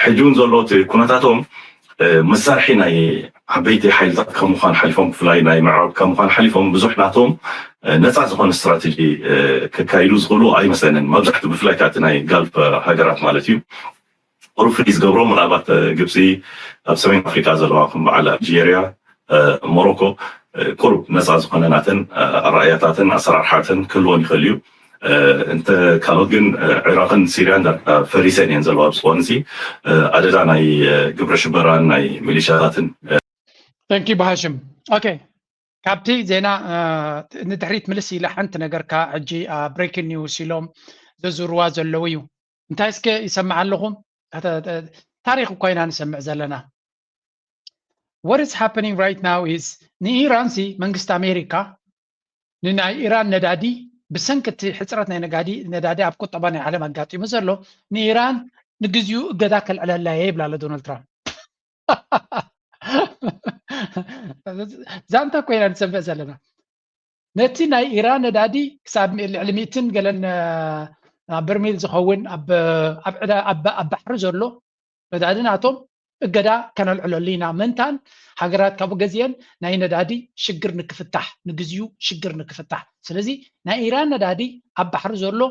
ሕጂ እውን ዘሎ እቲ ኩነታቶም መሳርሒ ናይ ዓበይቲ ሓይልታት ካብ ምዃን ሓሊፎም ብፍላይ ናይ ምዕራብ ካብ ምዃን ሓሊፎም ብዙሕ ናቶም ነፃ ዝኾነ ስትራተጂ ክካይዱ ዝኽእሉ ኣይመስለንን። መብዛሕትኡ ብፍላይ ከኣ እቲ ናይ ጋልፍ ሃገራት ማለት እዩ። ቁሩብ ፍልይ ዝገብሮ ምናልባት ግብፂ ኣብ ሰሜን ኣፍሪካ ዘለዋ ከም በዓል ኣልጀርያ፣ ሞሮኮ ቁሩብ ነፃ ዝኾነ ናተን ኣረኣእያታትን ኣሰራርሓትን ክህልወን ይኽእል እዩ። እንተ ካልኦት ግን ዒራቅን ሲርያን ዳርጋ ፈሪሰን እየን ዘለዋ ኣብዚ እዋን እዚ ኣደዳ ናይ ግብረ ሽበራን ናይ ሚሊሻታትን። Thank you ብሃሽም። ኦኬ፣ ካብቲ ዜና ንድሕሪት ምልስ ኢለ ሓንቲ ነገርካ ሕጂ ብሬኪንግ ኒውስ ኢሎም ዘዝርዋ ዘለዉ እዩ። እንታይ እስከ ይሰምዕ ኣለኹም? ታሪክ እኳ ኢና ንሰምዕ ዘለና። What is happening right now is ንኢራን ሲ መንግስቲ ኣሜሪካ ንናይ ኢራን ነዳዲ ብሰንኪ እቲ ሕፅረት ናይ ነጋዲ ነዳዲ ኣብ ቁጠባ ናይ ዓለም ኣጋጢሙ ዘሎ ንኢራን ንግዚኡ እገዳ ከልዕለላ እየ ይብላ ኣሎ ዶናልድ ትራምፕ። ዛንታ ኮይና ንሰምዕ ዘለና ነቲ ናይ ኢራን ነዳዲ ክሳብ ልዕሊ ሚእትን ገለን በርሚል ዝኸውን ኣብ ባሕሪ ዘሎ ነዳዲ ናቶም እገዳ ከነልዕለሉ ኢና ምእንታን ሃገራት ካብኡ ገዚአን ናይ ነዳዲ ሽግር ንክፍታሕ ንግዚኡ ሽግር ንክፍታሕ ስለዚ ናይ ኢራን ነዳዲ ኣብ ባሕሪ ዘሎ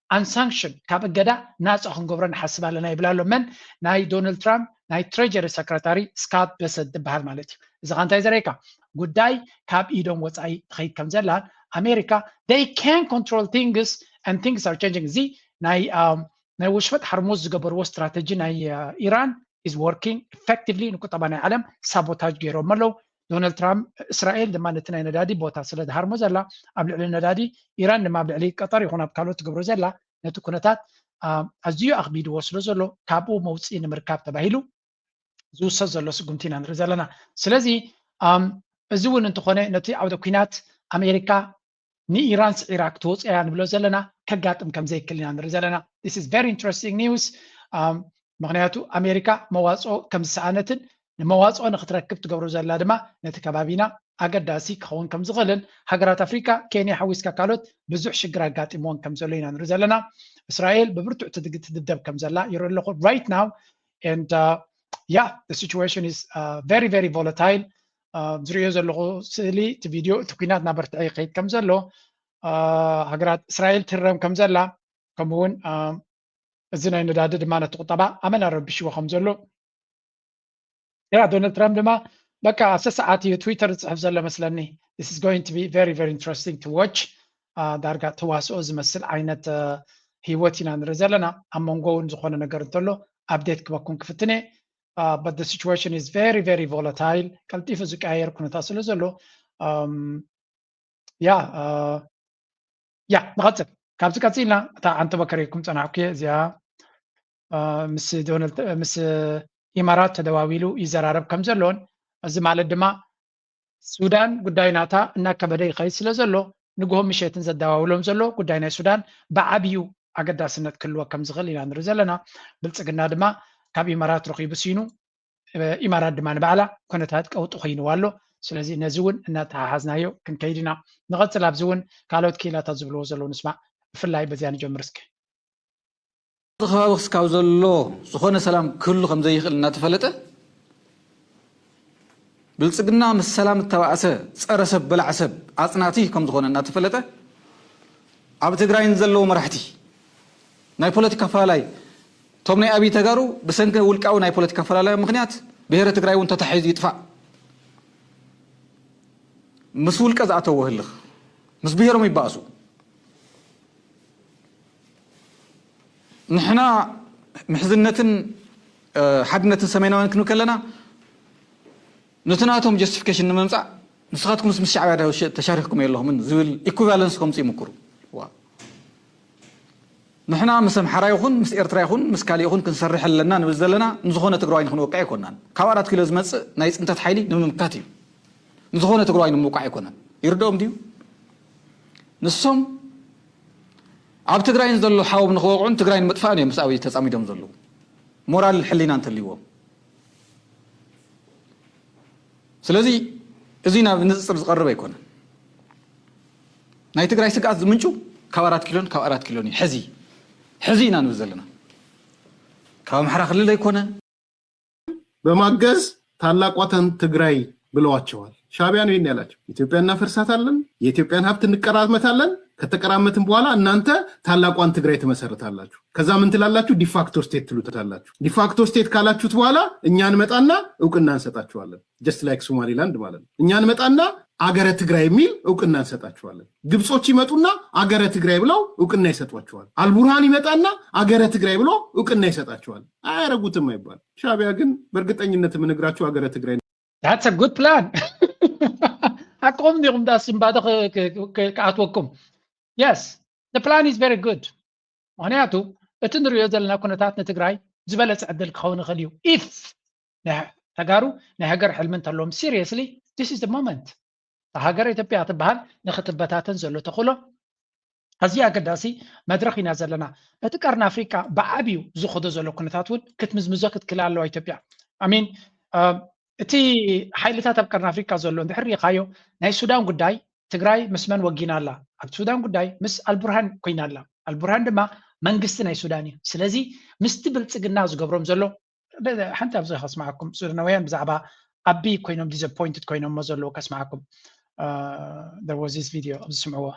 unsanctioned ካብ እገዳ ናፃ ክንገብሮ ንሓስብ ኣለና ይብል ኣሎ መን ናይ ዶናልድ ትራምፕ ናይ ትሬጀሪ ሰክረታሪ ስካት በሰት ዝበሃል ማለት እዩ እዚ ካ እንታይ ዘረካ ጉዳይ ካብ ኢዶም ወፃኢ ትኸይድ ከም ዘላን ኣሜሪካ they can control things and things are changing እዚ ናይ ናይ ወሽመጥ ሓርሙዝ ዝገበርዎ ስትራተጂ ናይ ኢራን is working effectively ንቁጠባ ናይ ዓለም ሳቦታጅ ገይሮም ኣለዉ ዶናልድ ትራምፕ እስራኤል ድማ ነቲ ናይ ነዳዲ ቦታ ስለ ዝሃርሞ ዘላ ኣብ ልዕሊ ነዳዲ ኢራን ድማ ኣብ ልዕሊ ቀጠር ይኹን ኣብ ካልኦት ትገብሮ ዘላ ነቲ ኩነታት ኣዝዩ ኣኽቢድዎ ስለ ዘሎ ካብኡ መውፅኢ ንምርካብ ተባሂሉ ዝውሰድ ዘሎ ስጉምቲ ኢና ንርኢ ዘለና ስለዚ እዚ እውን እንተኾነ ነቲ ዓውደ ኩናት ኣሜሪካ ንኢራን ስዒራ ክትወፅእ እያ ንብሎ ዘለና ከጋጥም ከም ዘይክእል ኢና ንርኢ ዘለና this is very interesting news ምክንያቱ ኣሜሪካ መዋፅኦ ከም ዝሰኣነትን ንመዋፅኦ ንክትረክብ ትገብሮ ዘላ ድማ ነቲ ከባቢና ኣገዳሲ ክኸውን ከም ዝኽእልን ሃገራት ኣፍሪካ ኬንያ ሓዊስካ ካልኦት ብዙሕ ሽግር ኣጋጢምዎን ከም ዘሎ ኢና ንርኢ ዘለና እስራኤል ብብርቱዕ ትድብደብ ከም ዘላ ይርኢ ኣለኹ right now and uh, yeah the situation is uh, very very volatile ዝሪኦ ዘለኹ ስእሊ እቲ ቪድዮ እቲ ኩናት እናበርትዐ ይኸይድ ከም ዘሎ ሃገራት እስራኤል ትህረም ከም ዘላ፣ ከምኡ እውን እዚ ናይ ነዳዲ ድማ ነቲ ቁጠባ ኣመና ረቢሽዎ ከም ዘሎ። ያ ዶናልድ ትራምፕ ድማ በቃ ኣብቲ ሰዓት እዩ ትዊተር ዝፅሕፍ ዘሎ መስለኒ። This is going to be very very interesting to watch። ዳርጋ ተዋስኦ ዝመስል ዓይነት ህይወት ኢና ንርኢ ዘለና። ኣብ መንጎ እውን ዝኾነ ነገር እንተሎ ኣፕዴት ክበኩም ክፍትን እየ። But the situation is very very volatile። ቀልጢፉ ዝቀያየር ኩነታት ስለ ዘሎ ያ ያ ንቐፅል። ካብዚ ቀፂልና እታ ኣንተ በከር ኢልኩም ፀናሕኩ እዚኣ ምስ ዶናልድ ምስ ኢማራት ተደዋዊሉ ይዘራረብ ከም ዘሎን እዚ ማለት ድማ ሱዳን ጉዳይ ናታ እናከበደ ይኸይድ ስለ ዘሎ ንግሆ ምሸትን ዘደዋውሎም ዘሎ ጉዳይ ናይ ሱዳን ብዓብዩ ኣገዳስነት ክህልዎ ከም ዝኽእል ኢና ንርኢ ዘለና። ብልፅግና ድማ ካብ ኢማራት ረኺቡ ሲኑ ኢማራት ድማ ንባዕላ ኩነታት ቀውጢ ኮይንዋ ኣሎ። ስለዚ ነዚ እውን እናተሓሓዝናዮ ክንከይድ ኢና ንቐፅል። ኣብዚ እውን ካልኦት ክኢላታት ዝብልዎ ዘለዉ ንስማዕ። ብፍላይ በዚኣ ንጀምር እስኪ። እዚ ከባቢ ክስካብ ዘሎ ዝኾነ ሰላም ክህሉ ከም ዘይኽእል እናተፈለጠ ብልፅግና ምስ ሰላም እተባእሰ ፀረ ሰብ በላዕ ሰብ ኣፅናቲ ከም ዝኾነ እናተፈለጠ ኣብ ትግራይ ንዘለዉ መራሕቲ ናይ ፖለቲካ ኣፈላላይ እቶም ናይ ኣብይ ተጋሩ ብሰንኪ ውልቃዊ ናይ ፖለቲካ ኣፈላላይ ምክንያት ብሄረ ትግራይ እውን ተታሒዙ ይጥፋእ ምስ ውልቀ ዝኣተዎ ህልኽ ምስ ብሄሮም ይባእሱ ንሕና ምሕዝነትን ሓድነትን ሰሜናውያን ክንብል ከለና ነቲ ናቶም ጀስቲፊኬሽን ንምምፃእ ንስኻትኩምስ ምስ ሻዕብያ ተሻሪኽኩም የለኹምን ዝብል ኢኩቫለንስ ከምፁ ይምክሩ። ንሕና ምስ ኣምሓራ ይኹን ምስ ኤርትራ ይኹን ምስ ካሊእ ይኹን ክንሰርሕ ኣለና ንብል ዘለና ንዝኾነ ትግራዋይ ንክንወቅዕ ኣይኮናን። ካብ ኣራት ኪሎ ዝመፅእ ናይ ፅንተት ሓይሊ ንምምካት እዩ። ንዝኾነ ትግራዋይ ንምውቃዕ ኣይኮነን። ይርድኦም ድዩ? ንሶም ኣብ ትግራይ ንዘሎ ሓዎም ንክወቕዑን ትግራይ ንምጥፋእን እዮም ምስ ኣብይ ተፃሚዶም ዘለዉ። ሞራል ሕሊና እንተልይዎም። ስለዚ እዚ ናብ ንፅፅር ዝቐርብ ኣይኮነን። ናይ ትግራይ ስግኣት ዝምንጩ ካብ ኣራት ኪሎን ካብ ኣራት ኪሎን እዩ። ሕዚ ሕዚ ኢና ንብል ዘለና። ካብ ኣምሓራ ክልል ኣይኮነ። በማገዝ ታላቋተን ትግራይ ብለዋቸዋል። ሻቢያ ነው ይሄን ያላቸው። ኢትዮጵያ እናፈርሳታለን፣ የኢትዮጵያን ሀብት እንቀራመታለን። ከተቀራመትን በኋላ እናንተ ታላቋን ትግራይ ትመሰርታላችሁ። ከዛ ምን ትላላችሁ? ዲፋክቶ ስቴት ትሉታላችሁ። ዲፋክቶ ስቴት ካላችሁት በኋላ እኛ እንመጣና እውቅና እንሰጣችኋለን። Just like Somaliland ማለት ነው። እኛ እንመጣና አገረ ትግራይ የሚል እውቅና እንሰጣችኋለን። ግብጾች ይመጡና አገረ ትግራይ ብለው እውቅና ይሰጧችኋል። አልቡርሃን ይመጣና አገረ ትግራይ ብሎ እውቅና ይሰጣችኋል። አያረጉትም አይባል። ሻቢያ ግን በእርግጠኝነት የምነግራችሁ አገረ ትግራይ That's a good plan። ኣቆም ዲኹም ዳስ እምባዶ ክኣትወኩም። Yes, the plan is very good። ምክንያቱ እቲ ንሪኦ ዘለና ኩነታት ንትግራይ ዝበለፀ ዕድል ክኸውን ይኽእል እዩ። ኢፍ ተጋሩ ናይ ሃገር ሕልሚ እንተለዎም seriously this is the moment። ሃገር ኢትዮጵያ ትበሃል ንክትበታተን ዘሎ ተኽእሎ ኣዝዩ ኣገዳሲ መድረኽ ኢና ዘለና። እቲ ቀርኒ ኣፍሪቃ ብዓብዩ ዝኸዶ ዘሎ ኩነታት እውን ክትምዝምዞ ክትክእል ኣለዋ ኢትዮጵያ። ኣሚን እቲ ሓይልታት ኣብ ቀርኒ ኣፍሪቃ ዘሎ እንድሕር ሪኢኻዮ ናይ ሱዳን ጉዳይ ትግራይ ምስ መን ወጊና ኣላ? ኣብ ሱዳን ጉዳይ ምስ ኣልቡርሃን ኮይና ኣላ። ኣልቡርሃን ድማ መንግስቲ ናይ ሱዳን እዩ። ስለዚ ምስቲ ብልፅግና ዝገብሮም ዘሎ ሓንቲ ኣብዚ ከስማዓኩም ሱዳናውያን ብዛዕባ ኣቢይ ኮይኖም disappointed ኮይኖሞ ዘለዉ ከስማዓኩም there was this video ኣብዚ ስምዕዎ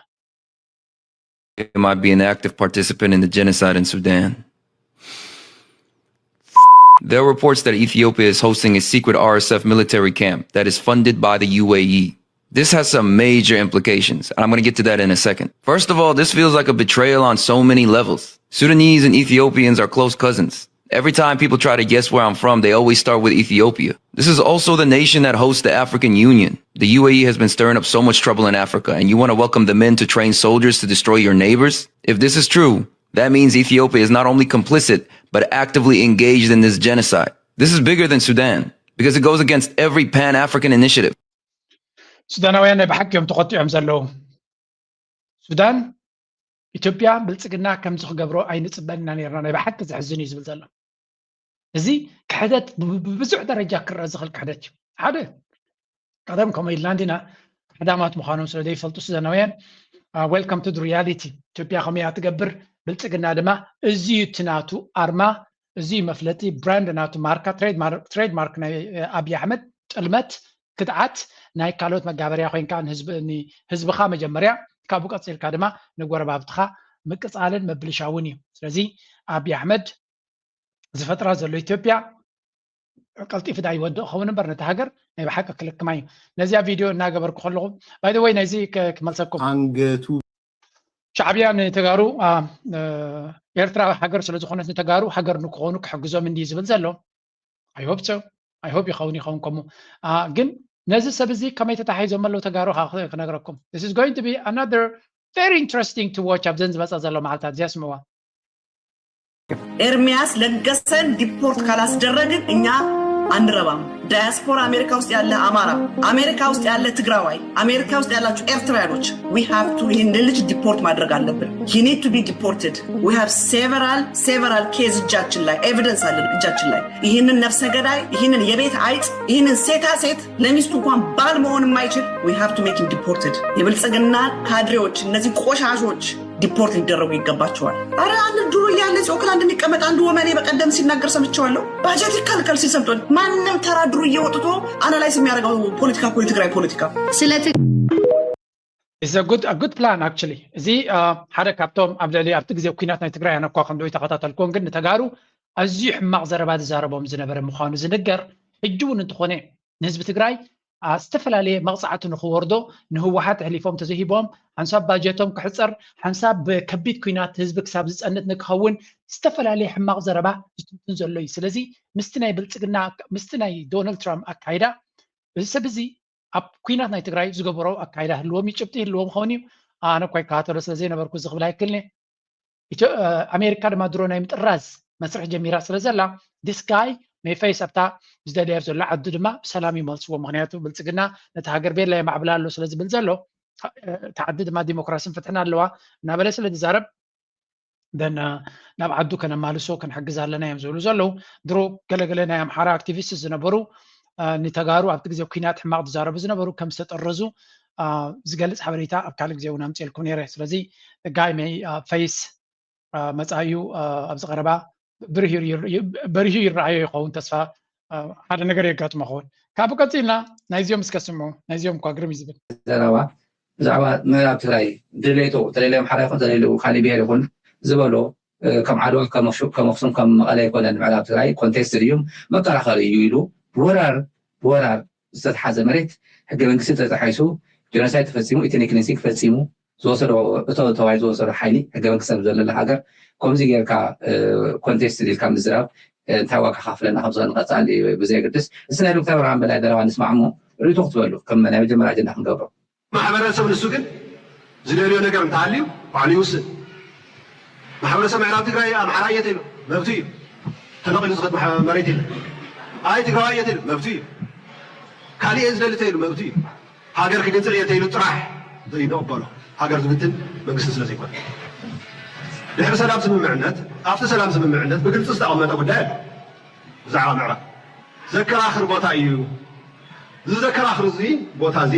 It might be an active participant in the genocide in Sudan. There are reports that Ethiopia is hosting a secret R S F military camp that is funded by the U A E. This has some major implications, and I'm going to get to that in a second. First of all, this feels like a betrayal on so many levels. Sudanese and Ethiopians are close cousins. Every time people try to guess where I'm from, they always start with Ethiopia. This is also the nation that hosts the African Union. The U A E has been stirring up so much trouble in Africa, and you want to welcome them in to train soldiers to destroy your neighbors? If this is true, that means Ethiopia is not only complicit, but actively engaged in this genocide. This is bigger than Sudan, because it goes against every Pan African initiative. ሱዳናውያን ናይ ብሓቂ እዮም ተቆጢዖም ዘለዉ። ሱዳን ኢትዮጵያ ብልፅግና ከምዚ ክገብሮ ኣይንፅበን ኢና ነርና ናይ ብሓቂ ዘሕዝን እዩ ዝብል ዘሎ። እዚ ክሕደት ብብዙሕ ደረጃ ክረአ ዝኽእል ክሕደት እዩ። ሓደ ቀደም ከምኡ ኢልና እንዲና ቀዳማት ምዃኖም ስለ ዘይፈልጡ ሱዳናውያን welcome to reality ኢትዮጵያ ከመይ እያ ትገብር ብልፅግና ድማ እዚ እዩ እቲ ናቱ ኣርማ እዚ እዩ መፍለጢ brand ናቱ ማርካ trademark ናይ ኣብይ ኣሕመድ ጥልመት ክድዓት ናይ ካልኦት መጋበርያ ኮይንካ ንህዝብኻ መጀመርያ ካብኡ ቀፂልካ ድማ ንጎረባብትኻ ምቅፃልን ምብልሻውን እዩ። ስለዚ ኣብይ ኣሕመድ ዝፈጥራ ዘሎ ኢትዮጵያ ቀልጢፉ ዳ ይወድእ ክኸውን እምበር ነቲ ሃገር ናይ ብሓቂ ክልክማ እዩ። ነዚኣ ቪድዮ እናገበርኩ ከለኹ ባይ ወይ ነዚ ክመልሰኩም። ኣንገቱ ሻዕብያ ንተጋሩ ኤርትራ ሃገር ስለዝኾነት ንተጋሩ ሃገር ንክኾኑ ክሕግዞም እንዲ ዝብል ዘሎ ኣይሆፕ ሶ ኣይሆፕ ይኸውን ይኸውን ከምኡ። ግን ነዚ ሰብ እዚ ከመይ ተታሒዞም ኣለዉ ተጋሩ ክነግረኩም። This is going to be another very interesting to watch ኣብዘን ዝመፃ ዘሎ መዓልታት እዚኣ ስምዋ። ኤርሚያስ ለገሰን ዲፖርት ካላስደረግን እኛ አንረባም። ዳያስፖራ አሜሪካ ውስጥ ያለ አማራ፣ አሜሪካ ውስጥ ያለ ትግራዋይ፣ አሜሪካ ውስጥ ያላችሁ ኤርትራያኖች we have to ይህን ልጅ ዲፖርት ማድረግ አለብን። He need to be deported. We have several several case እጃችን ላይ ኤቪደንስ አለን እጃችን ላይ። ይህንን ነፍሰ ገዳይ፣ ይህንን የቤት አይጥ፣ ይህንን ሴታ ሴት ለሚስቱ እንኳን ባል መሆን የማይችል we have to make him deported። የብልጽግና ካድሬዎች፣ እነዚህ ቆሻሾች ዲፖርት ሊደረጉ ይገባቸዋል። አረ አንድ ዱርዬ ያለ እዚህ ኦክላንድ የሚቀመጥ አንድ ወመኔ በቀደም ሲናገር ሰምቼዋለሁ። ባጀት ይከልከል ሲል ሰምቶን ማንም ተራ ዱርዬ ወጥቶ አናላይስ የሚያደርገው ፖለቲካ እኮ የትግራይ ፖለቲካ ስለ It's a good, a good plan actually። እዚ ሓደ ካብቶም ኣብ ልዕሊ ኣብቲ ግዜ ኩናት ናይ ትግራይ ኣነ እኳ ከም ዶ ተኸታተልኩዎን ግን ንተጋሩ ኣዝዩ ሕማቕ ዘረባ ዝዛረቦም ዝነበረ ምዃኑ ዝንገር ሕጂ እውን እንተኾነ ንህዝቢ ትግራይ ዝተፈላለየ መቕፃዕቲ ንክወርዶ ንህወሓት ኣሕሊፎም ተዘሂቦም ሓንሳብ ባጀቶም ክሕፀር ሓንሳብ ብከቢድ ኩናት ህዝቢ ክሳብ ዝፀንት ንክኸውን ዝተፈላለየ ሕማቕ ዘረባ ዝትንትን ዘሎ እዩ። ስለዚ ምስቲ ናይ ብልፅግና ምስቲ ናይ ዶናልድ ትራምፕ ኣካይዳ እዚ ሰብ እዚ ኣብ ኩናት ናይ ትግራይ ዝገበሮ ኣካይዳ ህልዎም እዩ ጭብጢ ህልዎም ኸውን እዩ። ኣነ እኳ ይከታተሎ ስለ ዘይነበርኩ እዚ ክብል ኣይክልኒ። ኣሜሪካ ድማ ድሮ ናይ ምጥራዝ መስርሕ ጀሚራ ስለ ዘላ this guy may face ኣብታ ዝደለያ ዘሎ ዓዱ ድማ ብሰላም ይመልስዎ። ምክንያቱ ብልፅግና ነቲ ሃገር ቤላ የማዕብላ ኣሎ ስለ ዝብል ዘሎ እቲ ዓዲ ድማ ዲሞክራሲን ፍትሕን ኣለዋ እናበለ ስለ ዝዛረብ then ናብ ዓዱ ከነማልሶ ክንሕግዝ ኣለና እዮም ዝብሉ ዘለዉ። ድሮ ገለገለ ናይ ኣምሓራ ኣክቲቪስት ዝነበሩ ንተጋሩ ኣብቲ ግዜ ኩናት ሕማቕ ዝዛረቡ ዝነበሩ ከም ዝተጠረዙ ዝገልፅ ሓበሬታ ኣብ ካልእ ግዜ እውን ኣምፅኤልኩም ነይረ። ስለዚ guy may face መፃኢኡ ኣብዚ ቀረባ በሪሁ ይረኣዮ ይኸውን። ተስፋ ሓደ ነገር የጋጥሞ ኸውን። ካብኡ ቀፂልና ናይዚኦም እስከ ስምዑ። ናይዚኦም እኳ ግርም እዩ ዝብል ዘረባ ብዛዕባ ምዕራብ ትግራይ ድሌቶ ተለይለ ኣምሓራ ይኹን ተለይለ ካልእ ብሄር ይኹን ዝበሎ ከም ዓድዋ ከም ኣኽሱም ከም መቐለ ኣይኮነን ምዕራብ ትግራይ ኮንቴስት እዩ መከራኸሪ እዩ ኢሉ ብወራር ብወራር ዝተትሓዘ መሬት ሕገ መንግስቲ ተጣሒሱ ጀኖሳይድ ተፈፂሙ ኢትኒክ ክሊንሲንግ ፈፂሙ ዝወሰዶ እቶ ተባሂሉ ዝወሰዶ ሓይሊ ሕገ መንግስቲ ኣብ ዘለላ ሃገር ከምዚ ጌርካ ኮንቴስት ኢልካ ምዝራብ እንታይ ዋጋ ከኽፍለና ከም ዝኽእል ንቐፃሊ ብዘየገድስ እስቲ ናይ ዶክተር ኣብርሃም በላይ ዘረባ ንስማዕ እሞ ርእይቶ ክትበሉ ከም ናይ መጀመርያ ኣጀንዳ ክንገብሮ ማሕበረሰብ ንሱ ግን ዝደልዮ ነገር እንተሃልዩ ባዕሉ ይውስን። ማሕበረሰብ ምዕራብ ትግራይ ኣምሓራ እየ ተይሉ መብቱ እዩ። ተነቒሉ ዝኸድ መሬት የለ። ኣይ ትግራዋይ እየ ተይሉ መብቱ እዩ። ካልእ እየ ዝደሊ ተይሉ መብቱ እዩ። ሃገር ክግንፅል እየ ተይሉ ጥራሕ ዘይንቕበሎ ሃገር ዝብትን መንግስቲ ስለ ዘይኮነ ድሕሪ ሰላም ስምምዕነት ኣብቲ ሰላም ስምምዕነት ብግልፂ ዝተቐመጠ ጉዳይ ኣሎ። ብዛዕባ ምዕራብ ዘከራኽር ቦታ እዩ። እዚ ዘከራኽር እዚ ቦታ እዚ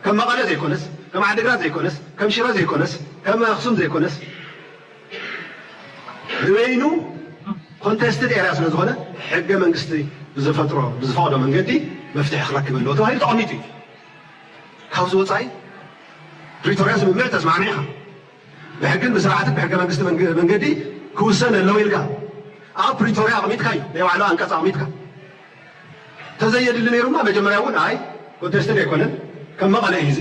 ከም መቐለ ዘይኮነስ ከም ዓዲግራት ዘይኮነስ ከም ሽረ ዘይኮነስ ከም ኣኽሱም ዘይኮነስ ንበይኑ ኮንቴስትድ ኤርያ ስለ ዝኾነ ሕገ መንግስቲ ብዝፈጥሮ ብዝፈቕዶ መንገዲ መፍትሒ ክረክብ ኣለዎ ተባሂሉ ተቐሚጡ እዩ። ካብዚ ወፃኢ ፕሪቶርያ ስምምዕ ተስማዕሚዕኻ ብሕግን ብስርዓትን ብሕገ መንግስቲ መንገዲ ክውሰን ኣለዎ ኢልካ ኣብ ፕሪቶርያ ኣቕሚጥካ እዩ ናይ ባዕሉ ኣንቀፅ ኣቕሚጥካ ተዘየድሊ ነይሩማ መጀመርያ እውን ኣይ ኮንቴስትድ ኣይኮነን ከም መቐለ እዩ እዚ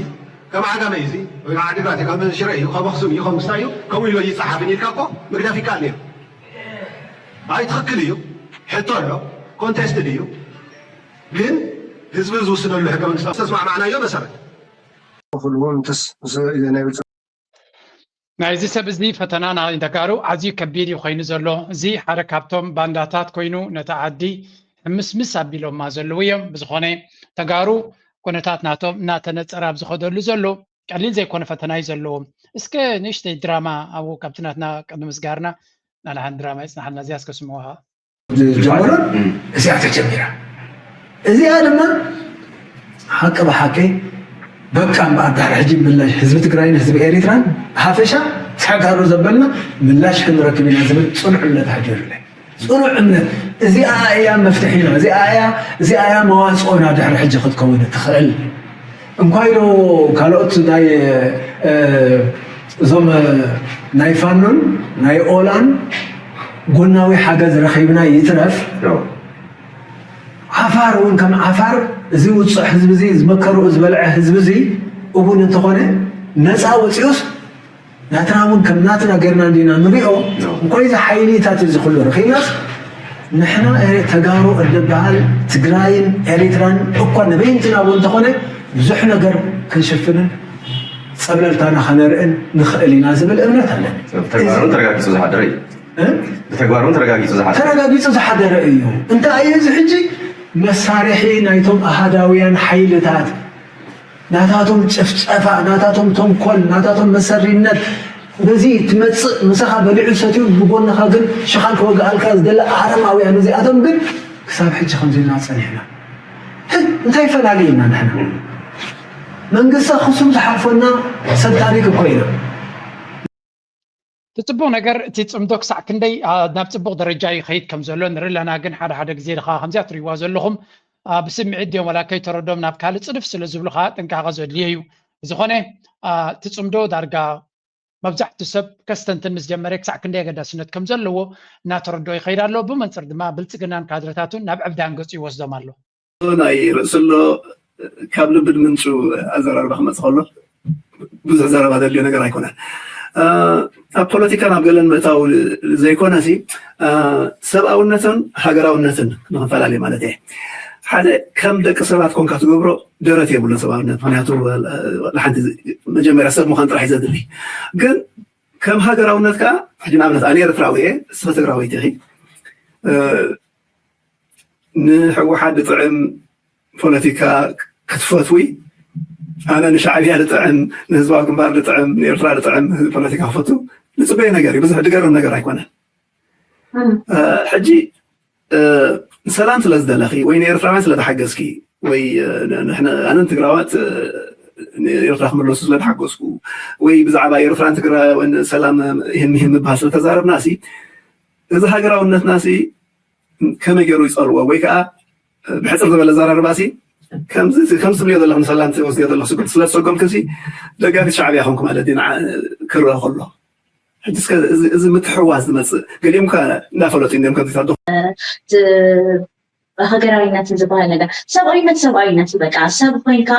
ከም ዓጋመ እዩ እዚ ወይ ከዓ ዓዲግራት እዩ ከም ሽረ እዩ ከም ኣክሱም እዩ ከም ክስታይ እዩ ከምኡ ኢሎ ይፀሓፍን ኢልካ እኮ ምግዳፍ ይከኣል ነይሩ ኣይ ትኽክል እዩ ሕቶ ኣሎ ኮንቴስትድ እዩ ግን ህዝቢ ዝውስነሉ ሕገ መንግስቲ ዝተስማዕማዕናዮ መሰረት ክፍልዎ ምትስ ምስ ናይ ብልፅግና ናይዚ ሰብ እዚ ፈተና ናይ ተጋሩ ኣዝዩ ከቢድ እዩ ኮይኑ ዘሎ። እዚ ሓደ ካብቶም ባንዳታት ኮይኑ ነታ ዓዲ ሕምስምስ ኣቢሎማ ዘለዉ እዮም። ብዝኾነ ተጋሩ ኩነታት ናቶም እናተነፀረ ኣብ ዝኸደሉ ዘሎ ቀሊል ዘይኮነ ፈተና እዩ ዘለዎም። እስከ ንእሽተይ ድራማ ኣብኡ ካብቲ ናትና ቅድሚ ምስጋርና ናልሓን ድራማ የፅናሓልና እዚኣ እስከ ስምዑ። ዝጀመሮን እዚኣ ተጀሚራ። እዚኣ ድማ ሓቂ ብሓቂ በቃ እምበኣር ድሕሪ ሕጂ ምላሽ ህዝቢ ትግራይን ህዝቢ ኤሪትራን ብሓፈሻ ተጋሩ ዘበልና ምላሽ ክንረክብ ኢና ዝብል ፅኑዕ እምነት ሓዲሩለይ። ፅኑዕ እምነት እዚኣ እያ መፍትሒና፣ እዚኣ እያ እዚኣ እያ መዋፅኦና ድሕሪ ሕጂ ክትከውን እትኽእል። እንኳይ ዶ ካልኦት ናይ እዞም ናይ ፋኖን ናይ ኦላን ጎናዊ ሓገዝ ረኺብና ይትረፍ፣ ዓፋር እውን ከም ዓፋር እዚ ውፁዕ ህዝቢ እዚ ዝመከርኡ ዝበልዐ ህዝቢ እዚ እውን እንተኾነ ነፃ ወፂኡስ ናትና እውን ከም ናትና ጌርና እንዲና ንሪኦ። እንኳይ እዚ ሓይሊታት እዚ ኩሉ ረኺብናስ ንሕና ተጋሩ እንበሃል ትግራይን ኤሪትራን እኳ ንበይንትና እውን እንተኾነ ብዙሕ ነገር ክንሽፍንን ፀብለልታና ከነርእን ንኽእል ኢና ዝብል እምነት ኣለኒ። ተግባሩ ተረጋጊፁ ዝሓደረ እዩ። ብተግባሩ ተረጋጊፁ ዝሓደረ ተረጋጊፁ ዝሓደረ እዩ። እንታይ እዩ እዚ ሕጂ መሳርሒ ናይቶም ኣሃዳውያን ሓይልታት ናታቶም ጭፍጨፋ፣ ናታቶም ተንኮል፣ ናታቶም መሰሪነት በዚ ትመፅእ ምሳኻ በሊዑ ሰትዩ ብጎንኻ ግን ሽኻል ክወግኣልካ ዝደለ ኣረማውያን እዚኣቶም ግን ክሳብ ሕጂ ከምዚ ኢልና ፀኒሕና። እንታይ ፈላልዩና ንሕና? መንግስቲ ኣኽሱም ዝሓልፈና ሰብ ታሪክ እኮ ኢና። እቲ ፅቡቕ ነገር እቲ ፅምዶ ክሳዕ ክንደይ ናብ ፅቡቕ ደረጃ ይኸይድ ከም ዘሎ ንርኢ ኣለና። ግን ሓደ ሓደ ግዜ ድኻ ከምዚኣ ትሪእዋ ዘለኹም ብስምዒት ድዮም ዋላ ከይተረዶም ናብ ካልእ ፅድፍ ስለ ዝብሉ ከዓ ጥንቃቐ ዘድልዮ እዩ። ብዝኾነ እቲ ፅምዶ ዳርጋ መብዛሕቱ ሰብ ከስተንትን ምስ ጀመረ ክሳዕ ክንደይ ኣገዳስነት ከም ዘለዎ እናተረድኦ ይኸይድ ኣሎ። ብመንፅር ድማ ብልፅግናን ካድረታቱን ናብ ዕብዳን ገፁ ይወስዶም ኣሎ። ናይ ርእስሎ ካብ ልብድ ምንጩ ኣዘራርባ ክመፅ ከሎ ብዙሕ ዘረባ ዘድልዮ ነገር ኣይኮነን። ኣብ ፖለቲካ ናብ ገለን ምእታው ዘይኮነ ሲ ሰብኣውነትን ሃገራውነትን ንክፈላለዩ ማለት እየ። ሓደ ከም ደቂ ሰባት ኮንካ ትገብሮ ደረት የብሉን ሰብኣውነት። ምክንያቱ ሓንቲ መጀመርያ ሰብ ምዃን ጥራሕ ዘድሊ ግን ከም ሃገራውነት ከዓ ሕጂ ንኣብነት ኣነ ኤርትራዊ እየ፣ ንስኺ ትግራወይቲ ኢኺ። ንሕወሓት ዝጥዕም ፖለቲካ ክትፈትዊ ኣነ ንሻዕብያ ዝጥዕም ንህዝባዊ ግንባር ዝጥዕም ንኤርትራ ዝጥዕም ፖለቲካ ክፈቱ ዝፅበዮ ነገር እዩ። ብዙሕ ዝገርም ነገር ኣይኮነን። ሕጂ ሰላም ስለ ዝደለኺ ወይ ንኤርትራውያን ስለ ተሓገዝኪ ወይ ኣነን ትግራዋት ንኤርትራ ክምለሱ ስለ ተሓገዝኩ ወይ ብዛዕባ ኤርትራን ትግራይን ሰላም ይህም ይህም ምባል ስለተዛረብና ሲ እዚ ሃገራውነትና ሲ ከመይ ገይሩ ይፀልዎ ወይ ከዓ ብሕፅር ዝበለ ዘራርባ ሲ ከምዚ ትብልዮ ዘለኹ ንሰላም ትወስድዮ ዘለኹ ስለ ዝሰጎምኪ ሲ ደጋፊት ሻዕብያ ኮንኩ ማለት እዩ ክረአ ከሎ ሕጂ እስከ እዚ ምትሕዋስ ዝመፅእ ገሊኦም ከ እንዳፈለጡ እዮም ከምዚታት ሃገራዊነትን ዝበሃል ነገር ሰብኣዊነት ሰብኣዊነት በቃ ሰብ ኮይንካ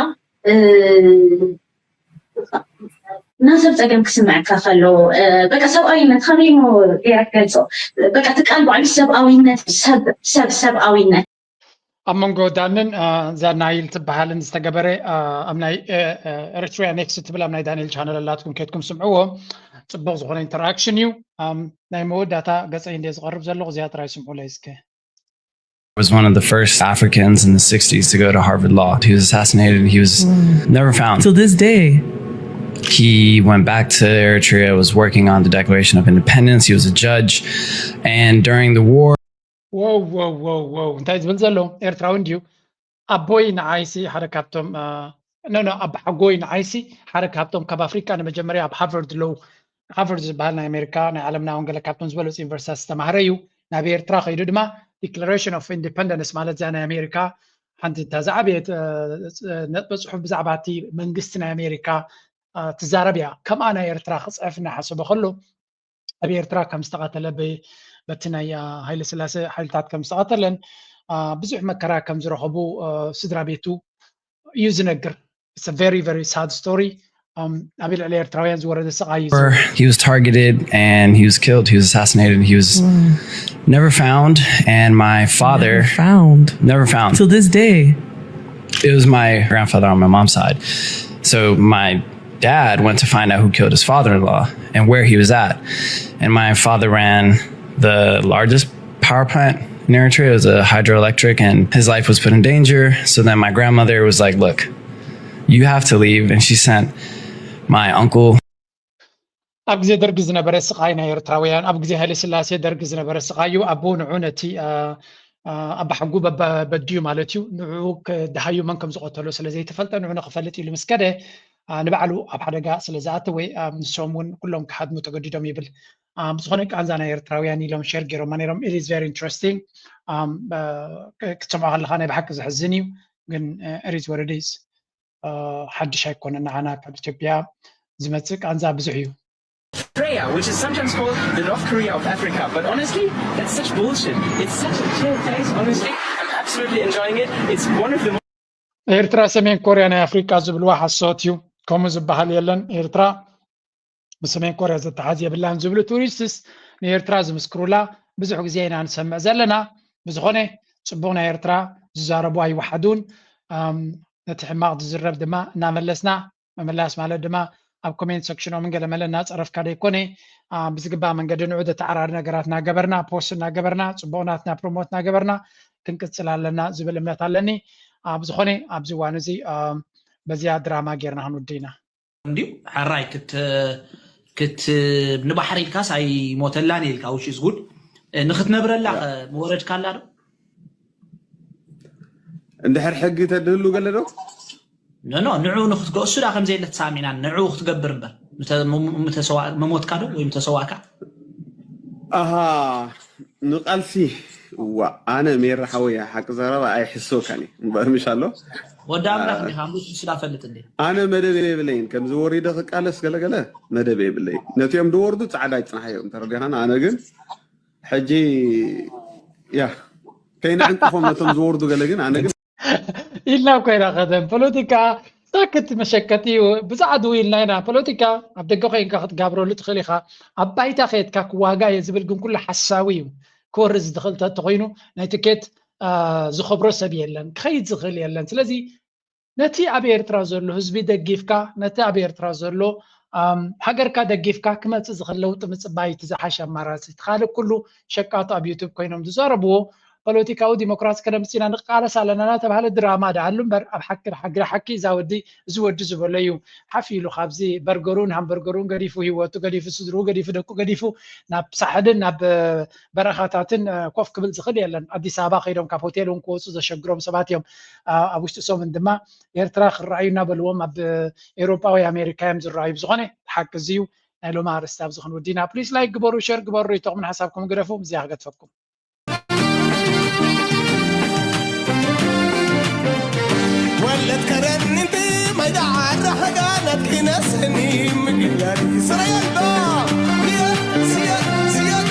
እና ሰብ ፀገም ክስምዐካ ከሎ በቃ ሰብኣዊነት ከመይ ሞ ገይረ ክገልፆ በቃ እቲ ቃል ባዕሉ ሰብኣዊነት ሰብ ሰብ ሰብኣዊነት ኣብ መንጎ ዳንን እዛ ናይል ትበሃልን ዝተገበረ ኣብ ናይ ኤሪትሪያ ኔክስት ትብል ኣብ ናይ ዳንኤል ቻነል ኣላትኩም ከድኩም ስምዕዎ። ፅቡቅ ዝኮነ ኢንተራክሽን እዩ። ናይ መወዳእታ ገፀይ እንደ ዝቀርብ ዘለኹ እዚኣ ጥራይ ስምዑለይ እስከ። Was one of the first Africans in the sixties to go to Harvard Law. He was assassinated. He was never found. Till this day. He went back to Eritrea, was working on the Declaration of Independence. He was a judge. And during the war, wow, wow, wow, wow. እንታይ ዝብል ዘሎ ኤርትራዊ እንድዩ። ኣቦይ ንዓይሲ ሓደ ካብቶም ኖ ኖ ኣባሓጎይ ንዓይሲ ሓደ ካብቶም ካብ ኣፍሪቃ ንመጀመርያ ኣብ ሃርቨርድ ሎው ሃርቨርድ ዝበሃል ናይ ኣሜሪካ ናይ ዓለምና እውን ገለ ካብቶም ዝበለፁ ዩኒቨርሲታት ዝተማህረ እዩ። ናብ ኤርትራ ከይዱ ድማ ዲክለሬሽን ኦፍ ኢንዲፐንደንስ ማለት እዚኣ ናይ ኣሜሪካ ሓንቲ እታ ዝዓበየት ነጥበ ፅሑፍ ብዛዕባ እቲ መንግስቲ ናይ ኣሜሪካ ትዛረብ እያ። ከምኣ ናይ ኤርትራ ክፅሕፍ እናሓሰበ ከሎ ኣብ ኤርትራ ከም ዝተቐተለ በቲ ናይ ሃይለ ስላሴ ሓይልታት ከም ዝተቐተለን ብዙሕ መከራ ከም ዝረኸቡ ስድራ ቤቱ እዩ ዝነግር። It's a very very sad story. ኣብ ልዕሊ ኤርትራውያን ዝወረደ ስቓይ እዩ። He was targeted and he was killed. He was assassinated. He was never found. And my father found never found. Till this day. It was my grandfather on my mom's side. So my dad went to find out who killed his father-in-law and where he was at. And my father ran the largest power plant in Eritrea. It was a hydroelectric, and his life was put in danger. So then my grandmother was like, "Look, you have to leave," and she sent my uncle. ኣብ ግዜ ደርጊ ዝነበረ ስቓይ ናይ ኤርትራውያን ኣብ ግዜ ሃይለ ስላሴ ደርጊ ዝነበረ ስቓይ እዩ። ኣቦ ንዑ ነቲ ኣባሓጉ በድዩ ማለት እዩ ንዑ ደሃዩ መን ከም ዝቐተሎ ስለ ዘይተፈልጠ ንዑ ንክፈልጥ ኢሉ ምስ ከደ ንባዕሉ ኣብ ሓደጋ ስለ ዝኣተ ወይ ንሶም እውን ኩሎም ክሃድሙ ተገዲዶም ይብል። ብዝኾነ ቃንዛ ናይ ኤርትራውያን ኢሎም ሸር ገይሮማ ነይሮም። It is very interesting. ክትሰምዖ ከለካ ናይ ብሓቂ ዘሕዝን እዩ ግን it is what it is. ሓድሽ ኣይኮነን። ንዓና ካብ ኢትዮጵያ ዝመፅእ ቃንዛ ብዙሕ እዩ። Freya, which is sometimes called the North Korea of Africa, but honestly, that's such bullshit. It's such a chill place, honestly. I'm absolutely enjoying it. It's one of the ኤርትራ ሰሜን ኮርያ ናይ ኣፍሪቃ ዝብልዋ ሓሶት እዩ። ከምኡ ዝበሃል የለን። ኤርትራ ምስ ሰሜን ኮርያ ዘተሓዝ የብላን ዝብሉ ቱሪስትስ ንኤርትራ ዝምስክሩላ ብዙሕ ግዜ ኢና ንሰምዕ ዘለና። ብዝኾነ፣ ጽቡቕ፣ ናይ ኤርትራ ዝዛረቡ ኣይወሓዱን። ነቲ ሕማቕ ዝዝረብ ድማ እናመለስና፣ ምምላስ ማለት ድማ ኣብ ኮሜንት ሰክሽኖምን ገለመለ እናፀረፍካ ደይኮነ፣ ብዝግባእ መንገዲ ንዑ ዘተዓራሪ ነገራት እናገበርና፣ ፖስት እናገበርና፣ ፅቡቕ ናትና ፕሮሞት እናገበርና ክንቅፅል ኣለና ዝብል እምነት ኣለኒ። ብዝኾነ ኣብዚ እዋን እዚ በዚኣ ድራማ ጌርና ክንውድእ ኢና። እንዲሁ ሕራይ ክት ክት ንባሕሪ ኢልካስ ኣይሞተላን ኢልካ፣ which is good። ንክትነብረላ ከ ምወረድካላ ዶ? እንድሕር ሕጊ ተድህሉ ገለ ዶ? ኖ ኖ፣ ንዑ ንክትገ እሱ ዳ ከምዘየለ ተሳሚና ንዑ ክትገብር እምበር ምተ- ም- ምተሰዋ- ምሞትካ ዶ ወይ ምተሰዋእካ? ኣሃ፣ ንቃልሲ ዋ፣ ኣነ ሜራ ሓወይ፣ ሓቂ ዘረባ ኣይሕስወካን እየ እምበር፣ ምሽ ኣሎ። ወዲ ኣምላኽ እንዲኻ፣ ኣምልክ እሱ ዳ ፈልጥ እንዴ? ኣነ መደብ የብለይን፣ ከምዚ ወሪደ ክቃለስ ገለገለ መደብ የብለይን። ነቲኦም ዝወርዱ ጻዕዳ ይጽናሓዮም፣ ተረዲኻን? ኣነ ግን ሕጂ ያ ከይንዕንቅፎም ነቶም ዝወርዱ ገለ ግን፣ ኣነ ግን ኢልና ኮይና ከተን ፖለቲካ ሳክት መሸከቲ እዩ። ብዛዕዱ ኢልና ኢና። ፖለቲካ ኣብ ደገ ኮይንካ ክትጋብረሉ ትኽእል ኢኻ። ኣብ ባይታ ከየትካ ክዋጋ እየ ዝብል ግን ኩሉ ሓሳዊ እዩ። ክወርድ ዝኽእል ተተኮይኑ ናይ ትኬት ዝኸብሮ ሰብ የለን፣ ክኸይድ ዝኽእል የለን። ስለዚ ነቲ ኣብ ኤርትራ ዘሎ ህዝቢ ደጊፍካ፣ ነቲ ኣብ ኤርትራ ዘሎ ሃገርካ ደጊፍካ ክመፅእ ዝኽእል ለውጢ ምፅባይ እቲ ዝሓሸ ኣማራፂ። እቲ ካልእ ኩሉ ሸቃጦ ኣብ ዩቱብ ኮይኖም ዝዛረብዎ ፖለቲካዊ ዲሞክራሲ ከነምፅእ ኢና ንቃለስ ኣለና እናተባህለ ድራማ ደኣሉ እምበር ኣብ ሓቂ ሓግሪ ሓቂ እዛ ወዲ እዚ ወዲ ዝበሎ እዩ ሓፍ ኢሉ ካብዚ በርገሩን ሃምበርገሩን ገዲፉ ህይወቱ ገዲፉ ስድርኡ ገዲፉ ደቁ ገዲፉ ናብ ሳሕልን ናብ በረኻታትን ኮፍ ክብል ዝኽእል የለን። ኣዲስ ኣበባ ከይዶም ካብ ሆቴል እውን ክወፁ ዘሸግሮም ሰባት እዮም። ኣብ ውሽጢ ሰሙን ድማ ኤርትራ ክረኣዩ እናበልዎም ኣብ ኤውሮጳ ወይ ኣሜሪካ እዮም ዝረኣዩ። ብዝኾነ ሓቂ እዚ እዩ። ናይ ሎሚ ኣርእስቲ ኣብዚ ክንውዲ ኢና። ፕሊስ ላይክ ግበሩ፣ ሸር ግበሩ፣ ሪቶኹምን ሓሳብኩም ግደፉ። ምስዚኣ ክገድፈኩም። ወለት ከረኒንቲ ማይዳ ዓራ ሃጋናት ክነስኒ ምግላል ስረየልባ ስየት ስየት ስየት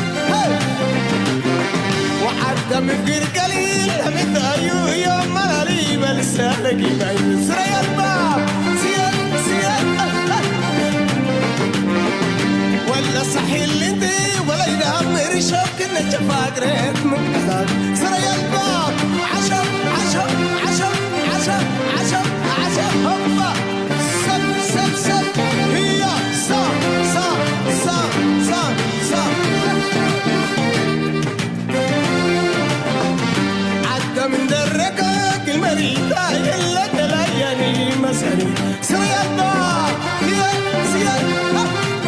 ወዓርተ ምግር ገሊል ለምታዩ እዮም መላሊ በልሰ ለጊባይ ስረየልባ ስየት ስየት ወለ ሳሒል እንዲ ወለይዳ ምርሸብ ክነጨፋግረት ምቅሳብ ስረየልባ ዓሸብ ዓሸብ ዓሸብ ዓሸብ ዓሸብ ዓሸብ ሆባ ሰብ ሰብ ሰብ ህያ ሳ ሳ ሳ ሳ ሳ ዓደም እንደረቀ ግመሪታ የለ ተላያኒ መሰሪ ስረየልባ